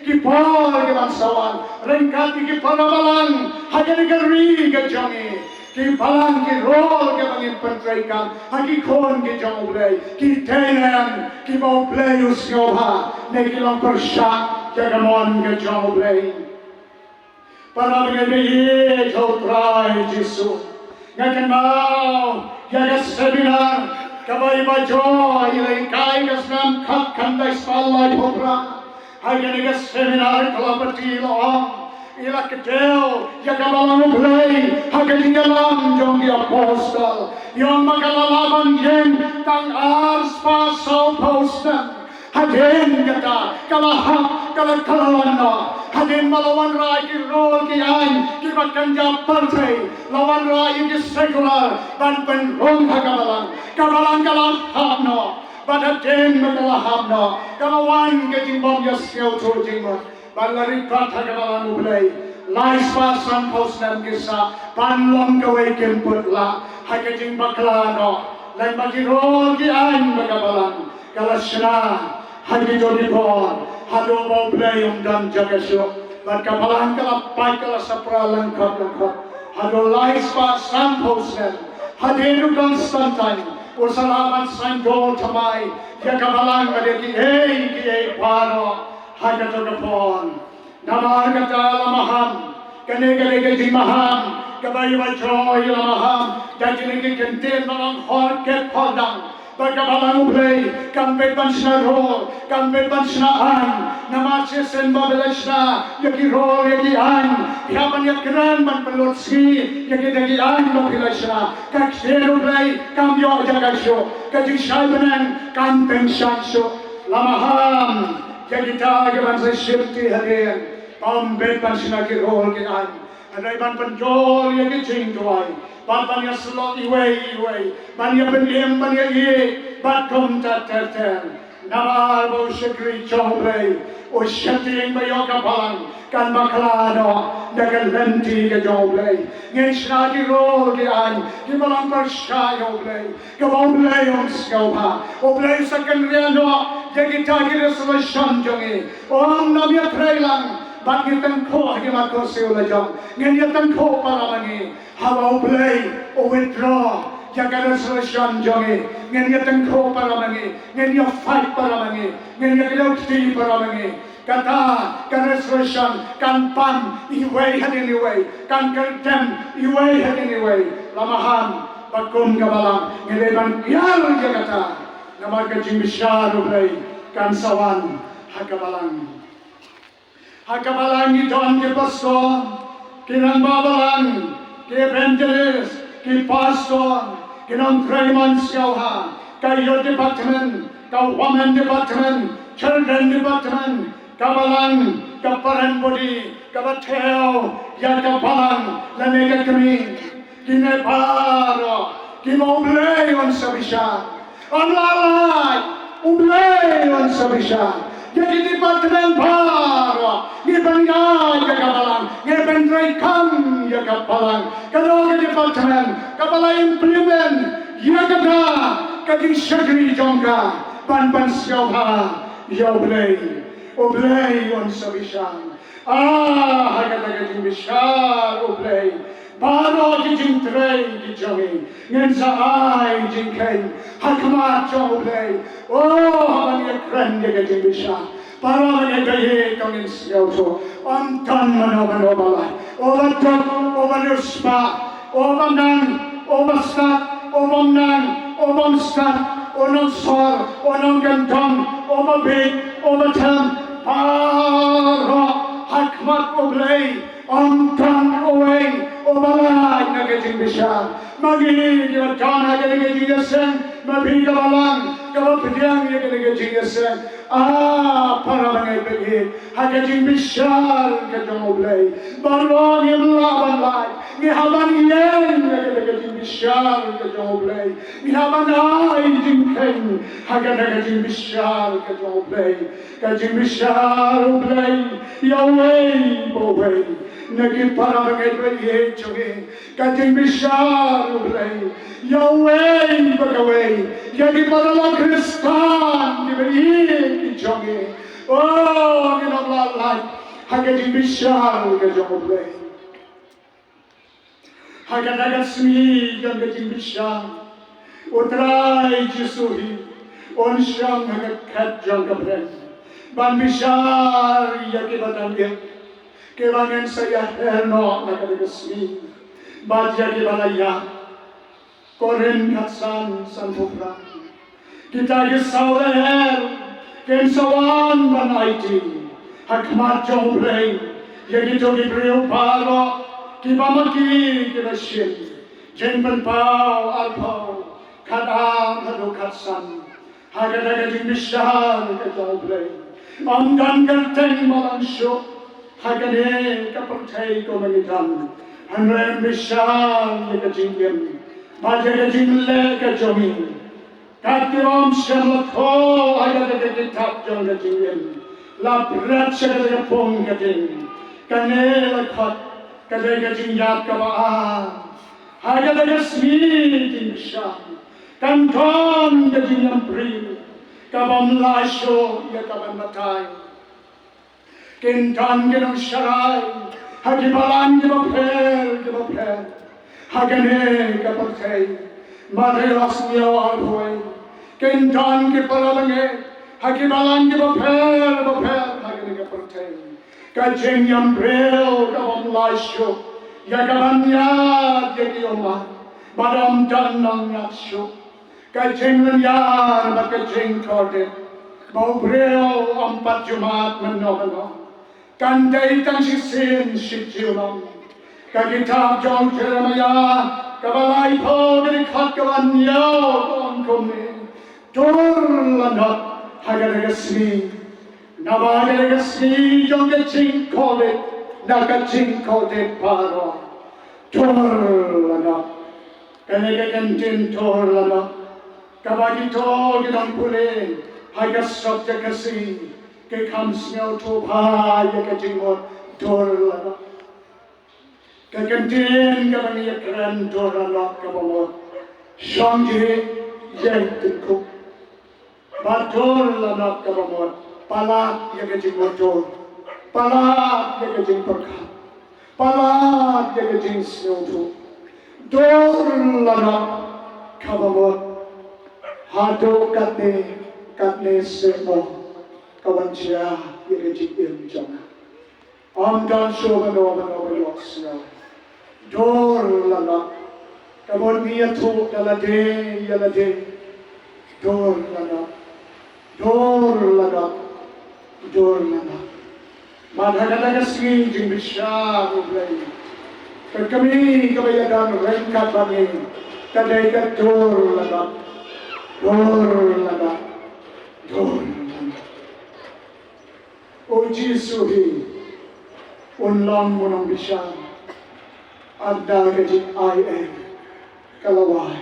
ki por ki ban sa wan, ryngkat ïa ki para balang ha kane ka ri ka jong ngi. Ki balang, ki rol kiba ngin pyntreikam ha ki khun ki jong U Blei ki dei ne em kiba U Blei u sngewbha ne ki long pyrshah ïa ka mon ka jong U Blei? Para bangeit ba ïeit ha U Trai Jisu, nga kynmaw ïa ka seminar kaba i Bah Joy i la hikai ka snem khatkhyndai spah laiphew phra. Ha kane ka seminar ka la pynpaw, i la kdew ïa ka balang U Blei ha ka jingïalam jong ki apostol. Ïa ma ka la lah ban ïeng tang ar spah sawphew snem. Hadien kata ka la hap, ka la kylla noh. Hadien ba la wanrah ïa ki rol ki aiñ kiba kynja pyrthei, la wanrah ïa ki sekular ban pynrung ha ka balang. Ka balang ka la hap noh. Bad hadien ba ka la hap noh, ka la wan ka jingbym ïasngewthuh jingmut. Ban la rit pat ha ka balang U Blei lai spah sanphew snem ki sah ban long kawei kim put lah ha ka jingbakla noh. Lem bad ki rol ki aiñ ba ka balang ka la shna ha kito ki por haduh ba U Blei um don jaka shuh. Bad ka balang ka la pait ka la sapra lyngkot lyngkot haduh lai spah sanphew snem. Hadien u Constantine u sa lah ban saiñdur thymmai ïa ka balang bad ïa kiei kiei baroh ha kato ka por. Namar kata la maham, kane ka dei ka jingmaham kaba ïa ba jroi la maham da kine ki kyntien ba long hor kep hor dang. Ba ka balang U Blei kam bit ban shna rol, kam bit ban shna aiñ. Namar shisien ba phi la shna ïa ki rol ïa ki aiñ, phi hap ban ïa kren ban pynlut sngi ïa kita ki aiñ ba phi la shna. Ka ktien U Blei kam ïoh jaka shuh, ka jingshai bneng kam tyngshaiñ shuh. La maham ïa kita kiban sa shimti hadien, bym bit ban shna ki rol ki aiñ. Hynrei ban pynjor ïa ki jingduwai, ban ban ïasyllok iwei iwei, ban ïa pynim, ban ïa ïeit bad kumta ter ter. Namar ba u shakri jong U Blei u sheptieng ba ïoh ka balang kan bakla noh da ka lynti ka jong U Blei. Ngin shna ki rol ki aiñ kiba long pyrshah ïa U Blei, kaba U Blei um sngewbha. U Blei sa kynriah noh ïa kita ki resolution jong ngi. Um, ym ïatrei lang bad ngi tyngkhuh ha ki mat khursiew la jong. Ngin ïa tyngkhuh para ma ngi haba U Blei u withdraw ïa ka resolution jong ngi. Ngin ïa tyngkhuh para ma ngi, ngin ïa fight para ma ngi, ngin ïa kdew kti para ma ngi. Kata ka resolution kan pan iwei hadien iwei, kan kyrdem iwei hadien iwei. La maham ba kum ka balang ngi dei ban kiar ïa kata. Namar ka jingbishar U Blei kan sa wan ha ka balang. Ha ka balang ngi don ki pastor, ki rangbah balang, ki evangelist, ki pastor, ki nongtrei mon sngewbha, ka youth department, ka women department, children department, ka balang, ka parent body kaba thew ïa ka balang lane ka kmie. Kine baroh kiba U Blei un sa bishar. Ym lah lait, U Blei un sa bishar. Ïa ki department baroh ngi pynïaid ïa ka balang, ngi pyntreikam ïa ka balang. Kano ka department kaba la implement ïa kata ka jingshakri jong ka ban pynsngewbha ïa U Blei, U Blei un sa bishar. Ah, ha kata ka jingbishar U Blei, baroh ki jingtrei ki jong ngi ngin sa ai jingkheiñ ha khmat jong U Blei. Oh, haba ngi ïakren ïa ka jingbishar, para bangeit ba ïeit, to ngin sngewthuh, ym don mano mano ba lait, uba duk, uba riewspah, uba nang, uba stad, uba ym nang, uba ym stad, u nongsor, u nongkyndong, uba bieit, uba them, baroh ha khmat U Blei ym don uwei uba lait na ka jingbishar. Ma ngi kiba don ha kane ka jingïaseng, ma phi ka balang kaba pdiang ïa kane ka jingïaseng, ah, para bangeit ba ïeit, ha ka jingbishar ka jong U Blei, baroh ngim lah ban lait. Ngi hap ban ïeng ha kata ka jingbishar ka jong U Blei. Ngi hap ban ai jingkheiñ ha kata ka jingbishar ka jong U Blei. Ka jingbishar U Blei ïa uwei pa uwei na ki para bangeit ba ïeit jong ngi. Ka jingbishar U Blei ïa uwei pa kawei, ïa ki paralok Khristan kiba ïeit ki jong ngi. Oh, ngin ym lah lait ha ka jingbishar ka jong U Blei. Ha kata ka sngi jong ka jingbishar, U Trai Jisu hi un shong ha ka khet jong ka pyrthei ban bishar ïa kiba dang ïeit, kiba ngin sa ïaher noh na kata ka sngi, bad ïa kiba la ïap. Korinth khatsan, sanphew phra. Kita ki saw lyer kin sa wan ban aiti ha khmat jong U Blei ïa kito ki briew baroh kiba ma ki kiba shim. Jingpynpaw arphew, khatar haduh khatsan. Ha kata ka jingbishar ka jong U Blei, ym don kyrteng ba long shuh ha kane ka pyrthei kaba ngi don. Hynrei yn bishar ïa ka jingim bad ïa ka jingleh ka jong ngi. Kat kiba ym shym la thoh ha kata ka kitab jong ka jingim, La bret sha kata ka pung ka ding. Kane la khot ka dei ka jingïap kaba ar. Ha kata ka sngi jingkyrshan kan don ka jingïambriew kabym lah shuh ïa kaban batai. Kin don ki nongsharai ha ki balang kiba pher kiba pher ha kane ka pyrthei. Bad ha ka sngi arphew wei kin don ki parabangeit ha ki balang kiba pher ba pher ha kane ka pyrthei. Ka jingïambriew kabym lah shuh ïa kaban ïaid ïa ki ummat bad ym don nongñiah shuh. Ka jinglynñiar bad ka jingkordit ba u briew ym pat ju mad mynno mynno. Kan dei tang shisien shi junom. Ka kitab jong u Jeremaïah kaba laiphew ka dkhot kaba hynñiew ka ong kumne: Dur la noh ha kata ka sngi, naba kata ka sngi jong ka jingkordit na ka jingkordit baroh. Dur la noh. Kane ka kyntien dur la noh kaba kito ki nongpule ha ka subject Khasi ki kham sngewthuh bha ïa ka jingmut dur la noh. Ka kyntien kaba ngi ïakren dur la noh kaba mut shong jhieh ïeng tyngkhuh. Bad dur la noh kaba mut palat ïa ka jingmutdur, palat ïa ka jingpyrkhat, palat ïa ka jingsngewthuh. Dur la noh kaba mut haduh katne katne seh mo ka wan jia ïa ka jingim jong nga. Ym don shuh mano mano ba ïohsngew. Dur la noh. Ka mut ngi ïathuh da lade ïa lade. Dur la noh. Dur la noh. Dur la noh. Bad ha kata ka sngi jingbishar U Blei, ka kmie kaba ïadon ryngkat bad ngi ka dei ka dur la noh. Dur la noh. Dur la noh. U Jisu hi un long u nongbishar. Ynda ka jingai ei ka la wai.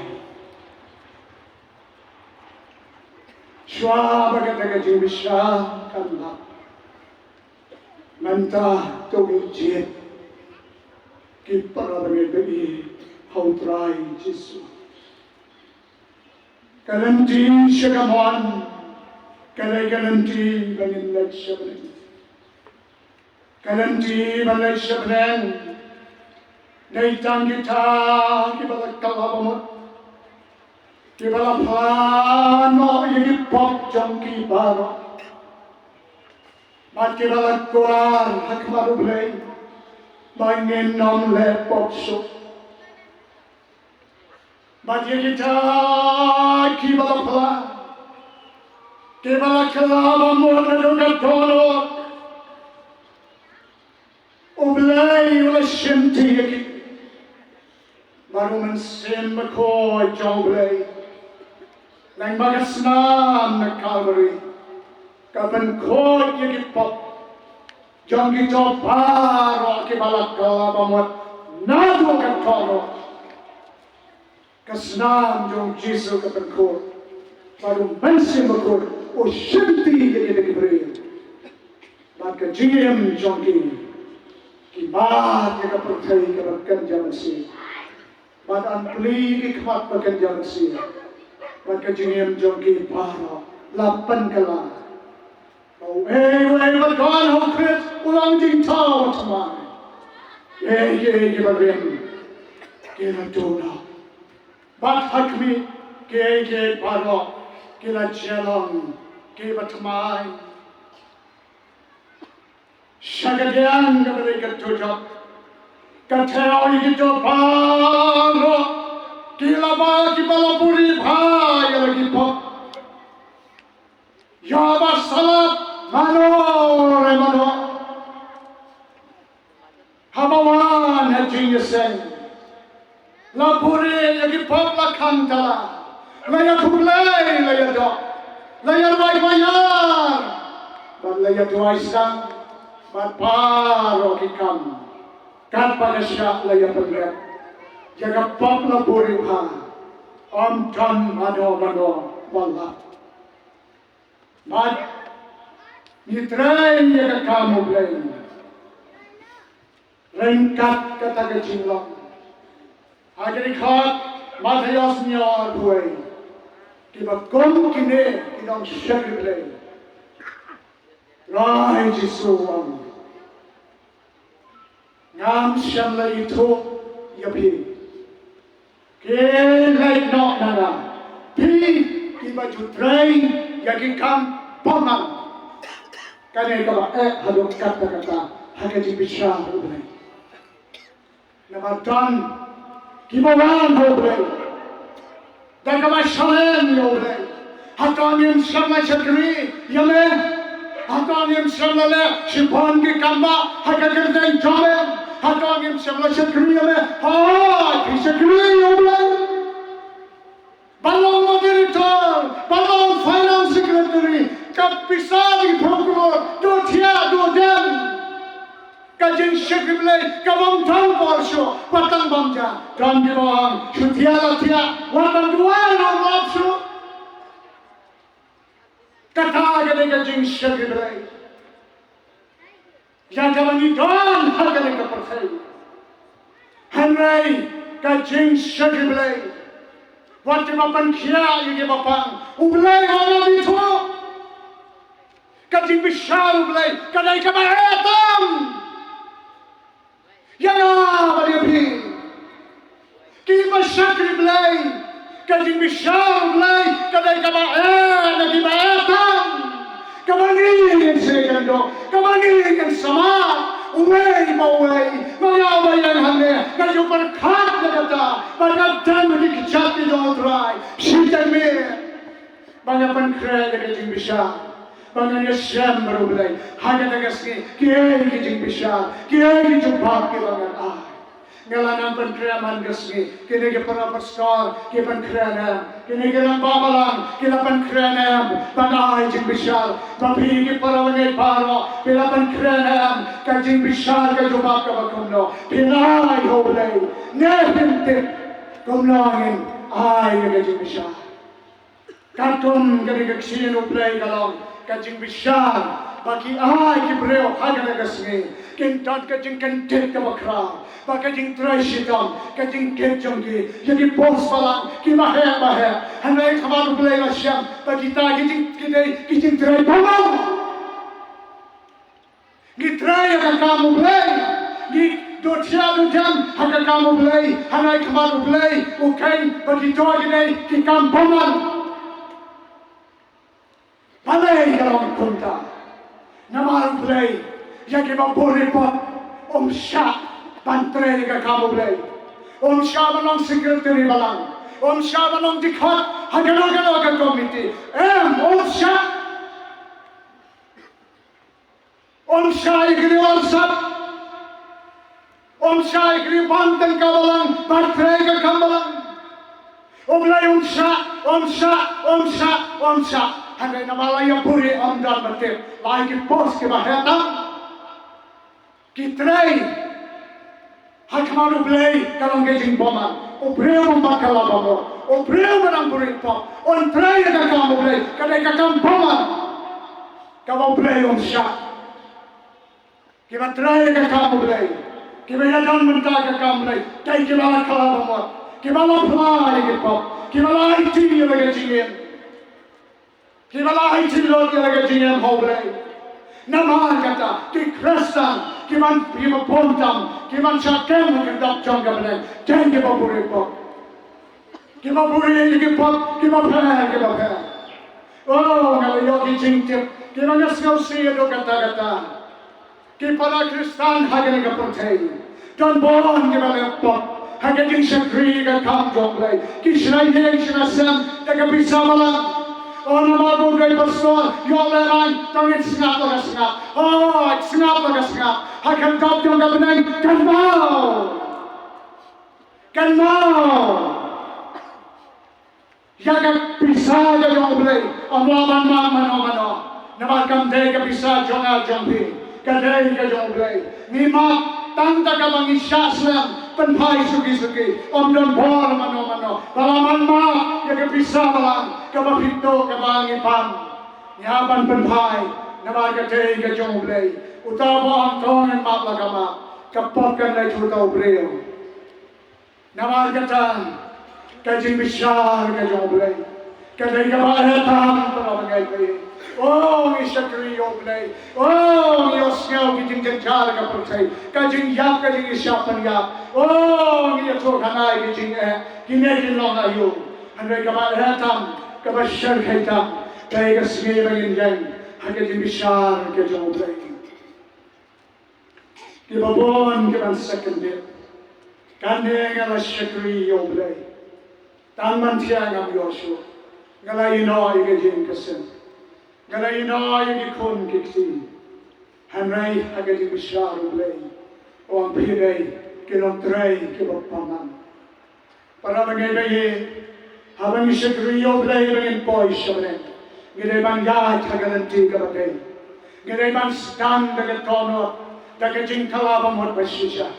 Shuwa ba kata ka jingbishar kan lap, mynta to ngi jied ki para bangeit ba ïeit ha U Trai Jisu. Ka lynti sha ka mon ka dei ka lynti ba ngin leit sha bneng. Ka lynti ban leit sha bneng dei tang kita kiba la kylla ba mut, kiba la phla noh ïa ki pop jong ki baroh, bad kiba la kular ha khmat U Blei ba ngin ym leh pop shuh. Bad ïa kita kiba la phla, kiba la kylla ba mut naduh ka dohnud, U Blei u la shimti ïa ki. Bad U Mynsiem Bakhuid jong U Blei, lyngba ka snam na Kalbari, ka pynkhuid ïa ki pop jong kito baroh kiba la kylla ba mut naduh ka dohnud. Ka snam jong Jisu ka pynkhuid, bad U Mynsiem Bakhuid u shimti ïa kita ki briew. Bad ka jingim jong ki, ki mad ïa ka pyrthei kaba kynja mynsiem, bad yn plie ki khmat ba kynja mynsiem. Bad ka jingim jong ki baroh la pynkylla. Uei uei ba don ha U Khrist u long jingthaw thymmai. Kiei kiei kiba rim ki la duh noh. Bad ha khmih, kiei kiei baroh ki la jia long kiba thymmai. Sha ka diang kaba dei ka dujok, ka thew ïa kito baroh kiba la, kiba la buri bha ïa la ki pop. Ïa ba salap mano re mano. Haba wan ha jingïaseng, la buri ïa ki pop, la khang tala, la ïakhublei, la ïadoh, la ïarwai paidbah, bad la ïaduwai sang, bad baroh ki kam katba ka shah la ïapynlong. Ïa ka pop la buri bha, ym don mano mano ba lap. Bad Ngi trei ïa ka kam U Blei ryngkat kata ka jinglong. Ha ka dkhot Mathaios hynñiew arphew wei, kiba kum kine ki nongshakri Blei. Trai Jisu u ong, ngam shym la ithuh ïa phi. Khie leit noh na nga, phi kiba ju trei ïa ki kam bymman. Kane kaba eh haduh katta katta ha ka jingbishar U Blei. Namar don kiba wan ha U Blei da kaba shalem ïa U Blei. Hato ngim shym la shakri ïa me? Hato ngim shym la leh shibun ki kam bah ha ka kyrteng jong me? Hato ngim shym la shakri ïa me? Hooid, phi shakri ïa U Blei. Ban long moderator, ban long finance secretary, ka pisa ki phew klur, duh thiah duh dem. Ka jingshakri Blei ka bym don por shuh, wat tang bym ja. Don kiba ong, shu thiah la thiah, wat ban duwai ruh ym lap shuh. Kata ka dei ka jingshakri Blei ïa kaba ngi don ha kane ka pyrthei. Hynrei ka jingshakri Blei, wat kiba pynkhiah ïa kiba pang, U Blei u ong, ngam ithuh. Ka jingbishar U Blei ka dei kaba eh tam ïa nga bad ïa phi. Kiba shakri Blei, ka jingbishar U Blei ka dei kaba eh na kiba eh tam. Kaba ngi ngin sa ïakynduh, kaba ngi ngin sa mad uwei pa uwei. Ma nga uba ïeng hangne nga ju pyrkhat ïa kata, ba nga don ha ki kjat ki jong U Trai. Shiteng miet ba nga pynkhreh ïa ka jingbishar, ba ngan ïashem bad U Blei ha kata ka sngi. Kiei ki jingbishar, kiei ki jubab kiba ngan ai? Nga la nang pynkhreh man ka sngi. Kine ki para pastor ki pynkhreh ne em? Kine ki rangbah balang ki la pynkhreh ne em ban ai jingbishar? Ba phi ki para bangeit baroh, phi la pynkhreh ne em ka jingbishar, ka jubab kaba kumno? Phi la ai ha U Blei ne phim tip? Kumno ngin ai ïa ka jingbishar? Katkum kane ka ktien U Blei ka long ka jingbishar ba ki ai ki briew ha kane ka sngi kin don ka jingkyndit kaba khraw, ba ka jingtrei shitom, ka jingkit jong ki ïa ki post balang kiba heh ba heh. Hynrei khmat U Blei la shem ba kita ki jing, ki dei ki jingtrei bymman. Ngi trei ïa ka kam U Blei, ngi duh thiah duh dem ha ka kam U Blei, hynrei khmat U Blei u kheiñ ba kito ki dei ki kam bymman. Balei ka long kumta? Namar U Blei ïa kiba buri pop um shah ban trei ïa ka kam U Blei. Um shah ban long secretary balang, um shah ban long dkhot ha kano kano ka komiti. Em, um shah. Um shah ïa ki riew arsap. Um shah ïa ki riew ban tyngka balang, ban trei ka kam balang. U Blei um shah, um shah, um shah, um shah. Hynrei namar la ïa buri ym don ba tip, la ai ki post kiba heh tam. Ki trei ha khmat U Blei ka long ka jingbymman. U briew uba khlad ba mut, u briew uba dang buri pop, un trei ïa ka kam U Blei, ka dei ka kam bymman kaba U Blei um shah. Kiba trei ïa ka kam U Blei, kiba ïadon bynta ka kam U Blei, dei kiba la khlad ba mut, kiba la phla ïa ki pop, kiba la aiti ïa la ka jingim. Kiba la aiti lut ïa la ka jingim ha U Blei. Namar kata ki Khristan kiban, kiba bun tam, kiban shah kem ha ka dap jong ka bneng, dei kiba buri pop, kiba buri ïa ki pop kiba pher kiba pher. Oh, nga la ïoh ki jingtip kiba nga sngewsih ïa ka kata kata. Ki para Khristan ha kane ka pyrthei, don bun kiba leh pop ha ka jingshakri ka kam jong U Blei. Ki shna ïing shna sem da ka pisa balang. O, namar ba u dei pastor, ïoh lehrain, to ngin sngap la ka sngap. O, sngap la ka sngap. Ha ka dap jong ka bneng kan mut, kan mut ïa ka pisa ka jong U Blei, ym lah ban map mano mano. Namar kam dei ka pisa jong nga jong phi, ka dei ka jong U Blei. Ngi map tang da kaba ngi shah slem, pynphai suki suki, ym don bor mano mano. Ba lah ban map ïa ka pisa balang kaba phi tuh, kaba ngi pan. Ngi hap ban pynphai Namar ka dei ka jong U Blei. Uta ba ong to ngin map la ka map, ka pop kan leit ha uta u briew. Namar kata ka jingbishar ka jong U Blei ka dei kaba heh tam, para bangeit. O ngi shakri ïa U Blei, o ngi ïohsngew ki jingjynjar ka pyrthei, ka jingïap ka jingïashah pynïap, o ngi ïathuh khanai ki jingeh, kine ki long aïu. Hynrei kaba heh tam, kaba shyrkhei tam, ka dei ka sngi ba ngin ïeng ha ka jingbishar ka jong U Blei. Kiba bun kiban sa kyndit, kane nga la shakri ïa U Blei. Tang man thiah ngam ïoh shuh. Nga la ïehnoh ïa ka jingkasem, nga la ïehnoh ïa ki khun ki kti. Hynrei ha ka jingbishar U Blei u ong phi dei ki nongtrei kiba bymman. Para bangeit, haba ngi shakri ïa U Blei ba ngin poi sha bneng, ngi dei ban ïaid ha ka lynti kaba dei. Ngi dei ban sdang da ka dohnud, da ka jingkylla bamut bashisha.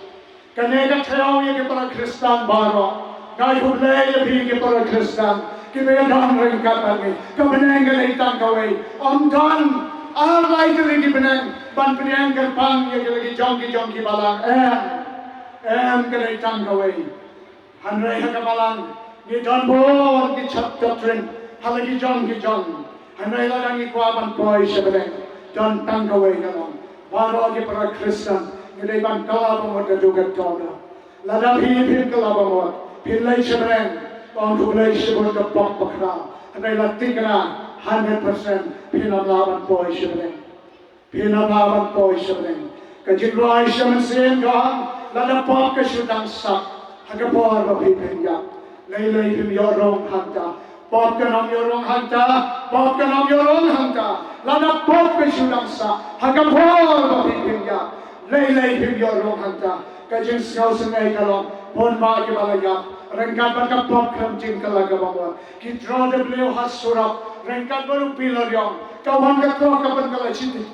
Kane ka thaw ïa ki para Khristan baroh. Nga ai khublei ïa phi ki para Khristan kiba ïadon ryngkat bad ngi. Ka bneng ka dei tang kawei. Ym don ar lai tylli ki bneng ban pdiang kyrpang ïa ki la ki jong ki jong ki balang. Em, em, ka dei tang kawei. Hynrei ha ka balang ngi don bun ki chap doctrine ha la ki jong ki jong. Hynrei lada ngi kwah ban poi sha bneng, don tang kawei ka long. Baroh ki para Khristan ngi dei ban kylla bamut da ka dohnud. Lada phi phim kylla bamut, phin leit sha bneng, ong khublei shibun, ka pop bakhraw. Hynrei la thikna hundred percent phin ym lah ban poi sha bneng. Phin ym lah ban poi sha bneng. Ka jingrwai sha mynsiem ka ong, lada pop ka shu dang sah ha ka por ba phi phin ïap, lei lei phim ïoh rung hangta. Pop kan ym ïoh rung hangta, pop kan ym ïoh rung hangta. Lada pop ka shu dang sah ha ka por ba phi phin ïap, lei lei phim ïoh rung hangta. Ka jingsngewsynei ka long, bun bah kiba la ïap ryngkat bad ka pop khlem jingkylla kaba mut. Ki troh da blieh ha surok ryngkat bad u Biloriong. Ka wan ka troh ka pynkylla shiteng,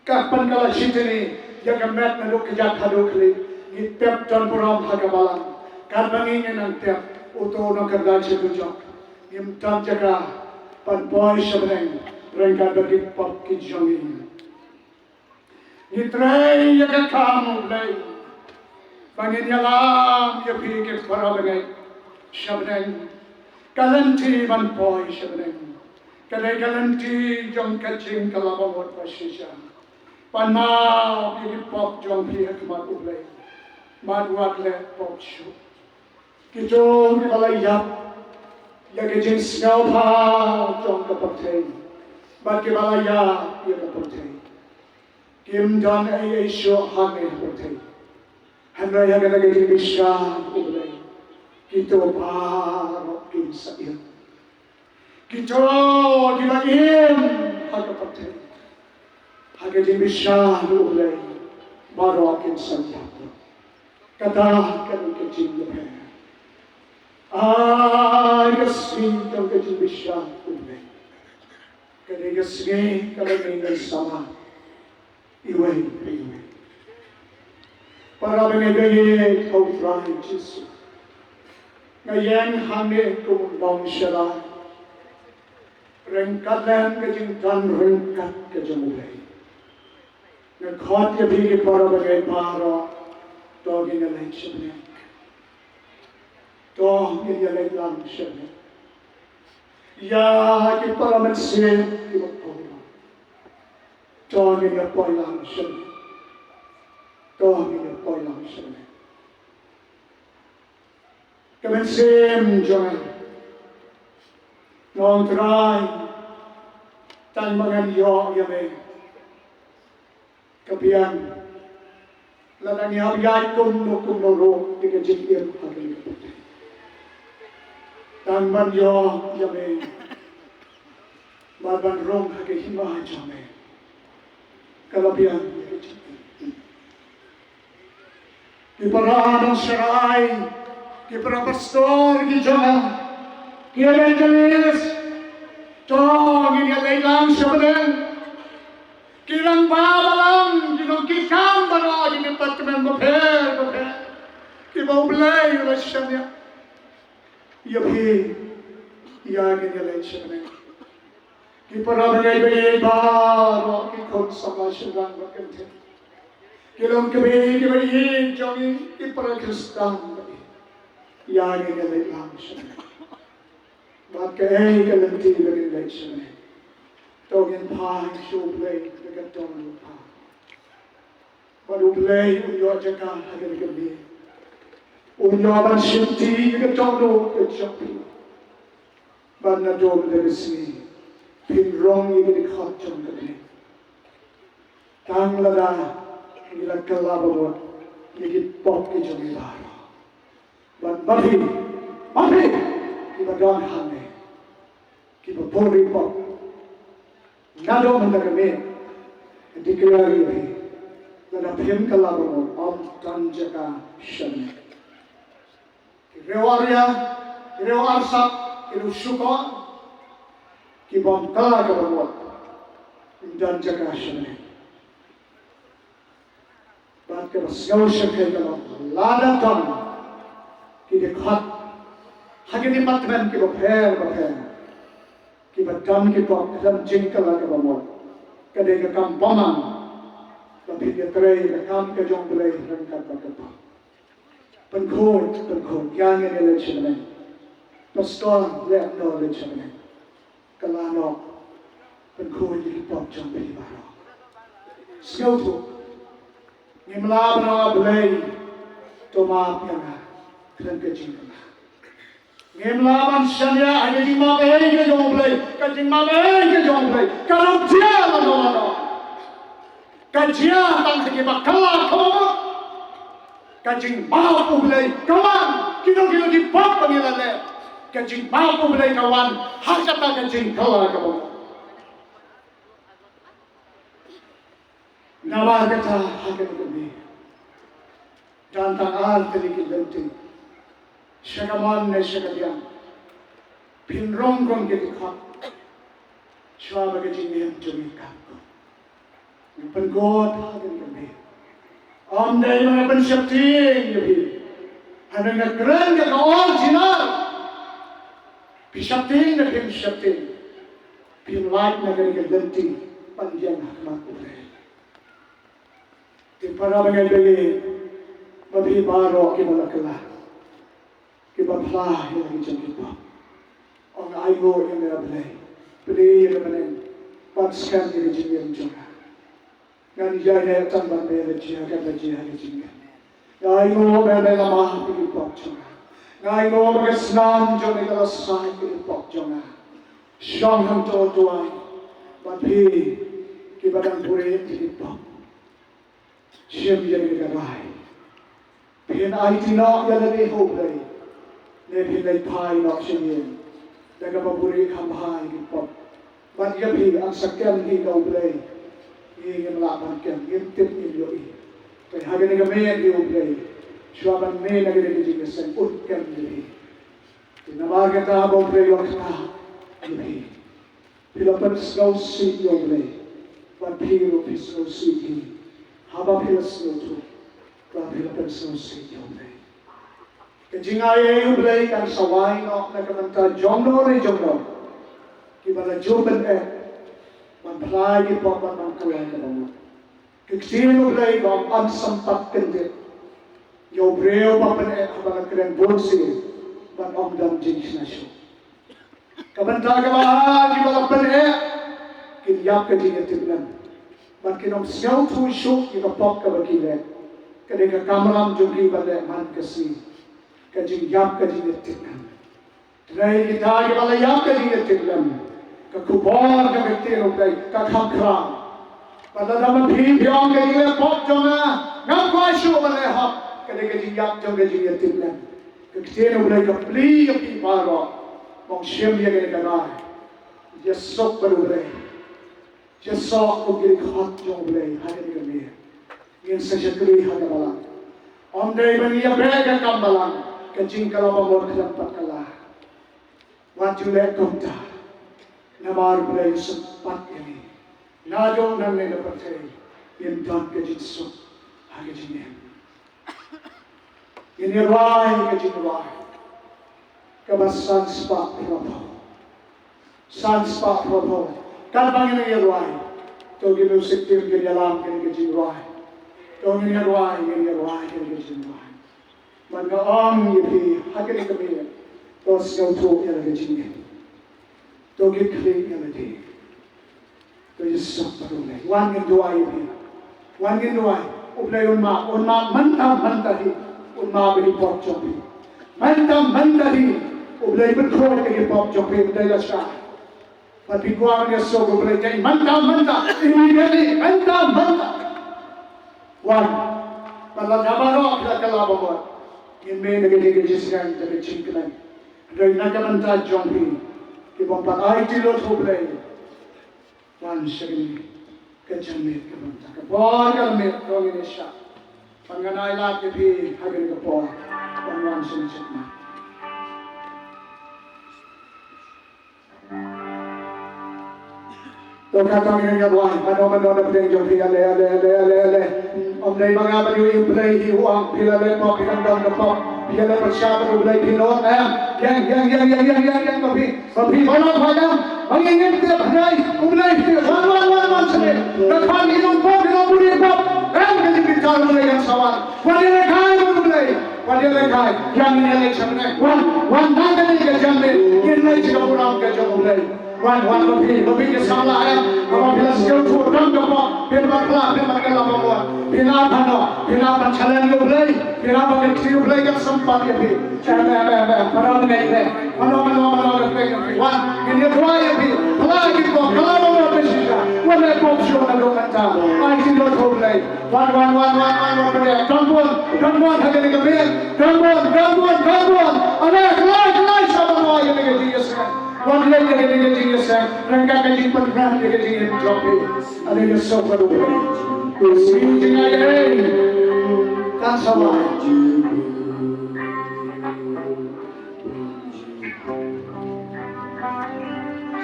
ka pynkylla shiteng ïa ka met naduh kjat haduh khlieh. Ngi tep don burom ha ka balang. Katba ngi ngi nang tep, uto u nongkhyrdai sha dujok. Ngim don jaka ban poi sha bneng ryngkat bad ki pop ki jong ngi. Ngi trei ïa ka kam U Blei ba ngin ïalam ïa phi ki para bangeit sha bneng. Ka lynti ban poi sha bneng ka dei ka lynti jong ka jingkylla bamut bashisha. Pan map ïa ki pop jong phi ha khmat U Blei bad wat leh pop shuh. Kito kiba la ïap ïa ka jingsngewbha jong ka pyrthei bad kiba la ïap ïa ka pyrthei, kim don ei ei shuh hangne ha pyrthei. Hynrei ha kane ka jingbishar U Blei, kito baroh kin sa im. Kito kiba im ha ka pyrthei, ha ka jingbishar U Blei, baroh kin sa ïap. Kata ka dei ka jingïapher. Ai, ka sngi jong ka jingbishar U Blei, ka dei ka sngi kaba ngin ïa samla iwei pa iwei. Para bangeit ha U Trai Jisu, nga ïeng hangne kum u nongsharai ryngkat lem ka jingdon ryngkat ka jong U Blei. Nga khot ïa phi ki para bangeit baroh, to ngin ïa leit sha bneng. To ngin ïa leit lang sha bneng. Ïa ki para mynsiem kiba poi lang, to ngin ïa poi lang sha bneng. To ngin ïa poi lang sha bneng. Ka mynsiem jong nga, Nongtrai, tang ba ngan ïoh ïa me. Ka biang lada ngi hap ïaid kumno kumno ruh ïa ka jingim ha kane ka pyrthei. Tang ban ïoh ïa me bad ban rung ha ka hima jong me. Ka la biang ïa ka jingim. Ki para nongsharai, ki para pastor ki jong nga, ki evangelist, to ngin ïa leit lang sha bneng. Ki rangbah balang, ki nongkitkam baroh, ki department bapher bapher, kiba U Blei u la shaniah ïa phi, ïa ngin ïa leit sha bneng. Ki para bangeit bangeit baroh, ki khun samla shynrang bad kynthei, ki longkmie kiba ïeit jong ngi, ki para Khristan bad ïa ngi ngi leit lang sha bad kaei ka lynti ba ngin leit sha bad. To ngin phai sha U Blei da ka dohnud. Bad U Blei un ïoh jaka ha kane ka miet. Un ïoh ban shimti ïa ka dohnud ka jong phi. Bad naduh mynta ka sngi phin rung ïa ka dkhot jong ka miet. Tang lada ngi la kylla ba mut ïa ki pop ki jong ngi baroh. Bad ma phi, ma phi kiba don hangne, kiba puri pop, naduh mynta ka miet nga declare ïa phi, lada phim kylla ba mut, ym don jaka sha bad. Ki riew aria, ki riew arsap, ki riew shukor, ki bym kylla kaba mut, ym don jaka sha bad. Bad kaba sngewsih ka long, lada don ki dkhot ha ki department kiba pher bapher, kiba don ki pop khlem jingkylla kaba mut, ka dei ka kam bymman ba phin ïatrei ïa ka kam ka jong U Blei ryngkat bad ka pop. Pynkhuid, pynkhuid, ïa ngin ïa leit sha bneng. Pastor, leit noh, leit sha bneng. Kylla noh, pynkhuid ïa ki pop jong phi baroh. Sngewthuh. Ngim lah ban ong, A Blei, to map ïa nga khlem ka jingkylla. Ngim lah ban shaniah ha ka jingmap ei ka jong U Blei, ka jingmap ei ka jong U Blei ka long jia lano lano. Ka jia tang ha kiba kylla kaba mut. Ka jingmap U Blei ka wan, kino kino ki pop ba ngi la leh, ka jingmap U Blei ka wan ha kata ka jingkylla kaba mut. Namar kata ha kane ka miet, don tang ar tylli ki lynti, sha kamon ne sha kadiang. Phin rung kum ki dkhot shuwa ba ka jingim jong ngi kan kut. Ngi pynkut ha kane ka miet. Ym dei ba nga pynsheptieng ïa phi. Hynrei nga kren ka original. Phi sheptieng ne phim sheptieng, phim lait na kane ka lynti ban ïeng ha khmat U Blei. Te para bangeit bangeit, ma phi baroh kiba la kylla, kiba phla ïa la ki jong ki pop, ong, ainguh ïa me A Blei, plie ïa ka bneng bad skhem ïa ka jingim jong nga. Ngan ïaineh tang bad me la jia katba jia ha ka jingim. Nga ainguh ba me la map ïa ki pop jong nga. Nga ainguh ba ka snam jong me ka la sait ïa ki pop jong nga. Shong hangto duwai bad phi kiba dang buhrieh ïa ki pop. Shim ïa kane ka rai. Phin aiti noh ïa lade ha U Blei, ne phin leit phai noh sha ïing da kaba buhrieh kham bha ïa ki pop. Bad ïa phi, yn sa kem hi da U Blei? Ngi ngim lah ban kem, ngim tip, ngim ïohi. Te ha kane ka miet ïa U Blei, shuwa ban mih na kane ka jingïaseng, un kem ïa phi. Te namar kata ba U Blei u la kyntait ïa phi. Phi la pynsngewsih ïa U Blei, bad phi ruh phi sngewsih hi, haba phi la sngewthuh ba phi la pynsngewsih ïa U Blei. Ka jingaiei U Blei kan sa wai noh na ka bynta jongno re jongno kiba la ju pyneh ban phla ïa ki pop bad ban kylla kaba mut. Ka ktien U Blei ka ong, yn sympat kyndit ïa u briew ba pyneh haba la kren bun sien bad ym don jingshna shuh. Ka bynta kaba ha kiba la pyneh, kin ïap ka jingïatiplem bad kin ym sngewthuh shuh ïa ka pop kaba ki leh. Ka dei ka kamram jong ki ban leh man ka sngi ka jingïap ka jingïatiplem. Hynrei kita kiba la ïap ka jingïatiplem, ka khubor jong ka ktien U Blei ka kham khraw. Bad lada ma phi phi ong, ka jingleh pop jong nga ngam kwah shuh ban leh hok, ka dei ka jingïap jong ka jingïatiplem. Ka ktien U Blei ka plie ïa phi baroh ban shim ïa kane ka rai. Ïa suk bad U Blei. Ïa suk kum ki dkhot jong U Blei ha kane ka miet. Ngin sa shakri ha ka balang. Ym dei ban ïa beh ka kam balang, ka jingkylla ba mut khlem pat kylla. Wat ju leh kumta. Namar U Blei u sympat ïa ngi. Naduh nangne na pyrthei ngin don ka jingsuk ha ka jingim. Ngin ïa rwai ka jingrwai kaba san spah hynriewphew. San spah hynriewphew. Katba ngin ïa rwai, to ki music team kin ïalam kane ka jingrwai. To ngin ïa rwai, ngin ïa rwai kane ka jingrwai. Bad nga ong ïa phi ha kane ka miet, to sngewthuh ïa la ka jingim. To git khlieh ïa lade. To ïasuk bad U Blei. Wan ngin duwai ïa phi. Wan ngin duwai. U Blei un map, un map mynta mynta hi. Un map ïa ki pop jong phi. Mynta mynta hi. U Blei un khuid ïa ki pop jong phi, ym dei lashai. Bad phi kwah ban ïasuk U Blei, mynta mynta, immediately, mynta mynta. Wan. Bad lada baroh phi la kylla ba mut, ngin mih na kane ka jingïaseng da ka jingkmen. Hynrei na ka bynta jong phi, ki bym pat aiti lut ha U Blei, wan sha kane ka janmiet ka bynta. Ka por ka la miet, to ngin ïa shah. Bad ngan ai lad ïa phi ha kane ka por ban wan sha kane ka janmiet. To katba ngin ïa duwai, mano mano na pdeng jong phi, ale ale ale ale ale. Ym dei ma nga ban ïohi U Blei, hi u ong phi la leh pop, phi dang don ka pop. Phi la leh pyrshah bad U Blei, phi nud em. Ïeng ïeng ïeng ïeng ïeng ïeng ïeng ma phi. Ma phi baroh phi ïeng. Ma ngi ngim tip, hynrei U Blei tip. Wan wan wan wan sha ne. Nga khan ngi long pop, ngi long buri pop. Em, ka jingbitar U Blei kan sa wan. Wan ïalehkai bad U Blei. Wan ïalehkai. Ïa ngin ïaleh sha kane. Wan, wan na kane ka janmiet. Ngin leit sha ka burom ka jong U Blei. Wan, wan ma phi, ma phi ki samla em. Haba phi la sngewthuh don ka pop. Phin wan kylla, phin wan kylla ba mut. Phin ap hano, phin ap ban challenge ïa U Blei. Phin ap ban kynti ïa U Blei kan sympat ïa phi. Em, em, em, em. Mano mynne, mano, mano, mano, ka phi, ka phi. Wan, ngin ïa duwai ïa phi. Phylla ki pop, phylla ba mut phi shisha. Wan ïa pop shuwa naduh mynta. Aiti lut ha U Blei. Wan, wan, wan, wan, wan, wan, pynïaid. Don bun, don bun ha kane ka miet. Don bun, don bun, don bun. Ale, kylla, kylla, sha ban wai ïa kane ka jingïaseng. Wan leit ïa kane ka jingïaseng. Ryngkat ka jingpynrem ïa ka jingim jong phi. Ale, ïasuk bad U Blei. Ka sngi jingaiei kan sa wai.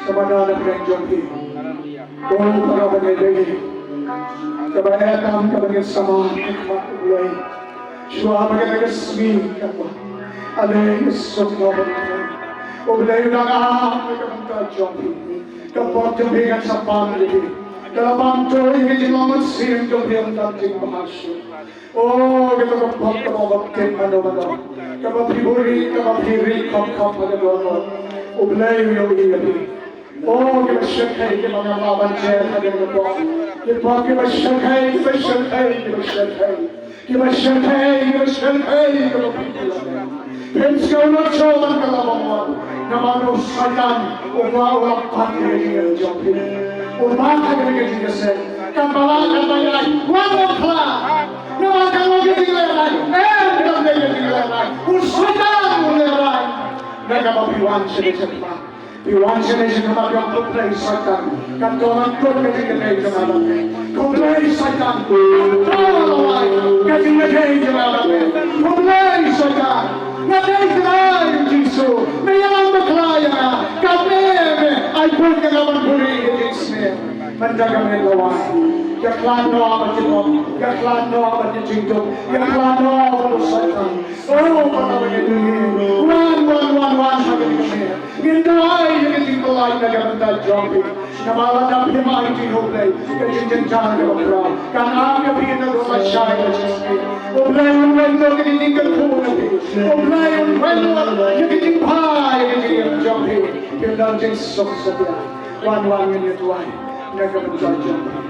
Sngewbha na pdeng jong phi. O para bangeit, kaba eh tam kaba ngin samla ha khmat U Blei. Shuwa ba kane ka sngi kan wan. Ale ïasuk bad U Blei. U Blei u dang ap ïa ka bynta jong phi. Ka pop jong phi kan sa pang ïa phi. Ka la pang to ïa ka jinglong mynsiem jong phi ym tang jingbha shuh. O, kata ka pop kaba baptem mano mano. Kaba phi buhrieh, kaba phi rieh khop khop ha ka dohnud. U Blei u ïohi ïa phi. O, kiba shyrkhei, kiba ngam lah ban jer ha kane ka pop. Ki pop kiba shyrkhei, kiba shyrkhei, kiba shyrkhei. Kiba shyrkhei, kiba shyrkhei, kiba phi buhrieh. Phin sngewthuh shuh ban kylla ba mut. Namar u Soitan u kwah u la pat ïa ka jingim jong phi. U bat ha kane ka jingïaseng. Katba lah, katba ïaid, wan wan phla. Namar ka long ka jinglehraiñ. Em, ka long ka jinglehraiñ. U Soitan u lehraiñ. Nga kaba phi wan sha kane ka jinglehraiñ. Phi wan sha kane ka jinglehraiñ, khublei Soitan. Katto katne ka jinglehraiñ jong nga. Khublei Soitan. Katto katne ka jinglehraiñ jong nga. Khublei Soitan. Nga dei trai u Jisu. Me ïalam bakla ïa nga. Katne me ai buit ïa nga ban buhrieh ïa ka jingsniew. Mynta ka miet la wan. Ïa khlad noh bad ki pop. Ïa khlad noh bad ki jingduk. Ïa khlad noh bad u Soitan. O, para bangeit, wan, wan, wan, wan ha kane ka miet. Ngin duwai ïa ka jingpyllait na ka bynta jong phi. Namar lada phim aiti ha U Blei, ka jingjynjar kaba khraw kan ap ïa phi naduh lashai lashisngi. U Blei un wan lut ïa ka jingkyrkhu na phi. U Blei un wan lut ïa ka jingbha ïa ka jingim jong phi. Phin don jingsuk satia. Wan, wan, ngin ïa duwai na ka bynta jong phi.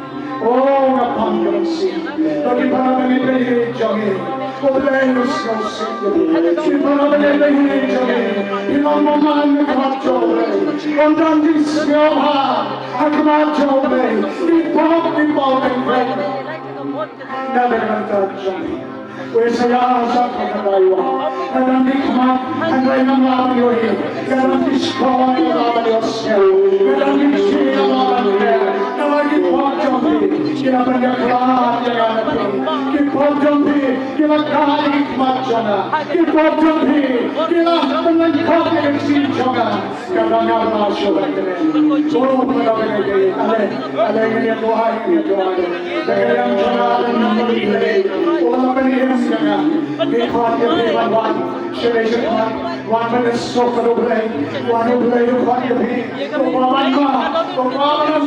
O, nga pang ka mynsiem. Bad ki para bangeit ba ïeit jong ngi, U Blei un sngewsih ïa phi. Ki para bangeit ba ïeit jong ngi, phi long bymman ha khmat jong U Blei. Ym don jingsngewbha ha khmat jong U Blei. Ki pop, ki pop, ki pop. Na ka bynta jong phi. U Isaïah arphew khyndai u ong, nga don ki khmat hynrei ngam lah ban ïohi, nga don ki shkor ngam lah ban ïohsngew, nga don ki kti ngam lah ban klet. Namar ki pop jong phi ki la pynïakhlad ïa nga na phi. Ki pop jong phi ki la kah ïa ki khmat jong nga. Ki pop jong phi ki la pynlyngkot ïa ka ktien jong nga. Ka dang ngam lah shuh ban kren. O, para bangeit, ale, ale, ngin ïa duwai, ngin ïa duwai. Da ka liang jong nga, da ka liang jong phi. O, la pynim ïa nga. Ngi khot ïa phi ban wan sha kane ka khmat. Wan ban ïasuk bad U Blei. Wan, U Blei u khot ïa phi. U kwah ban map, u kwah ban ïoh